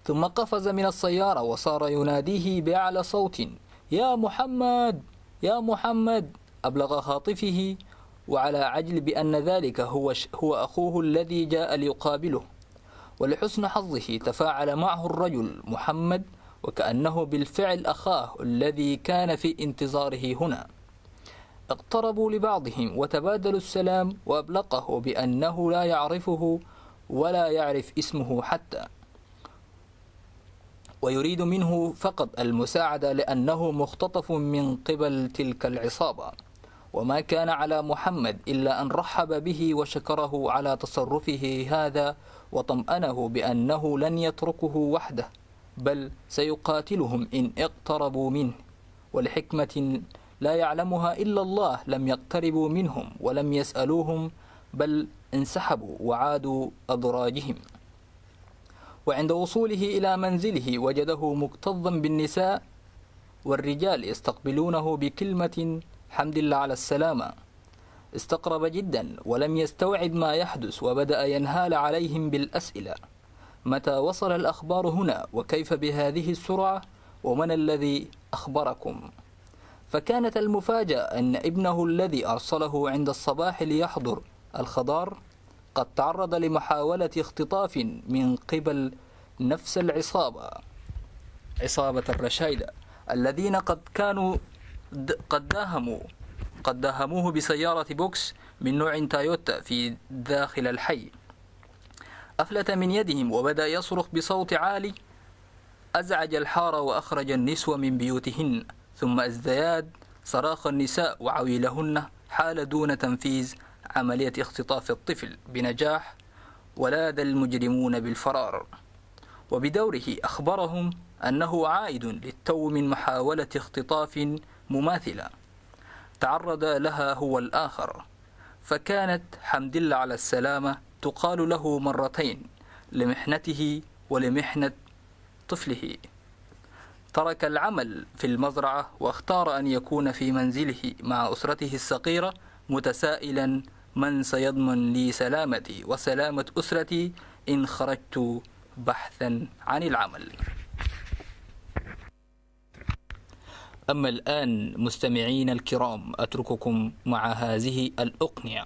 ثم قفز من السيارة وصار يناديه بأعلى صوت: "يا محمد! يا محمد!" أبلغ هاتفه، وعلى عجل بأن ذلك هو ش-، هو أخوه الذي جاء ليقابله. ولحسن حظه تفاعل معه الرجل محمد، وكأنه بالفعل أخاه الذي كان في انتظاره هنا. اقتربوا لبعضهم وتبادلوا السلام، وأبلغه بأنه لا يعرفه ولا يعرف اسمه حتى، ويريد منه فقط المساعدة لأنه مختطف من قبل تلك العصابة. وما كان على محمد إلا أن رحب به وشكره على تصرفه هذا، وطمأنه بأنه لن يتركه وحده، بل سيقاتلهم إن اقتربوا منه. ولحكمة لا يعلمها إلا الله لم يقتربوا منهم ولم يسألوهم، بل انسحبوا وعادوا أدراجهم. وعند وصوله إلى منزله وجده مكتظا بالنساء والرجال يستقبلونه بكلمة: "الحمد لله على السلامة". استغرب جدا ولم يستوعب ما يحدث، وبدأ ينهال عليهم بالأسئلة: "متى وصل الأخبار هنا؟ وكيف بهذه السرعة؟ ومن الذي أخبركم؟" فكانت المفاجأة أن ابنه الذي أرسله عند الصباح ليحضر الخضار قد تعرض لمحاولة اختطاف من قبل نفس العصابة، عصابة الرشايدة، الذين قد كانوا د-، قد داهموا، قد داهموه بسيارة بوكس من نوع تويوتا في داخل الحي. أفلت من يدهم وبدأ يصرخ بصوت عالي، أزعج الحارة وأخرج النسوة من بيوتهن، ثم ازدياد صراخ النساء وعويلهن حال دون تنفيذ عملية اختطاف الطفل بنجاح، ولاذ المجرمون بالفرار. وبدوره أخبرهم أنه عائد للتو من محاولة اختطاف مماثلة تعرض لها هو الآخر، فكانت حمد الله على السلامة تقال له مرتين لمحنته ولمحنة طفله. ترك العمل في المزرعة واختار أن يكون في منزله مع أسرته الصغيرة، متسائلا: من سيضمن لي سلامتي وسلامة أسرتي إن خرجت بحثا عن العمل؟ أما الآن مستمعين الكرام، أترككم مع هذه الأغنية.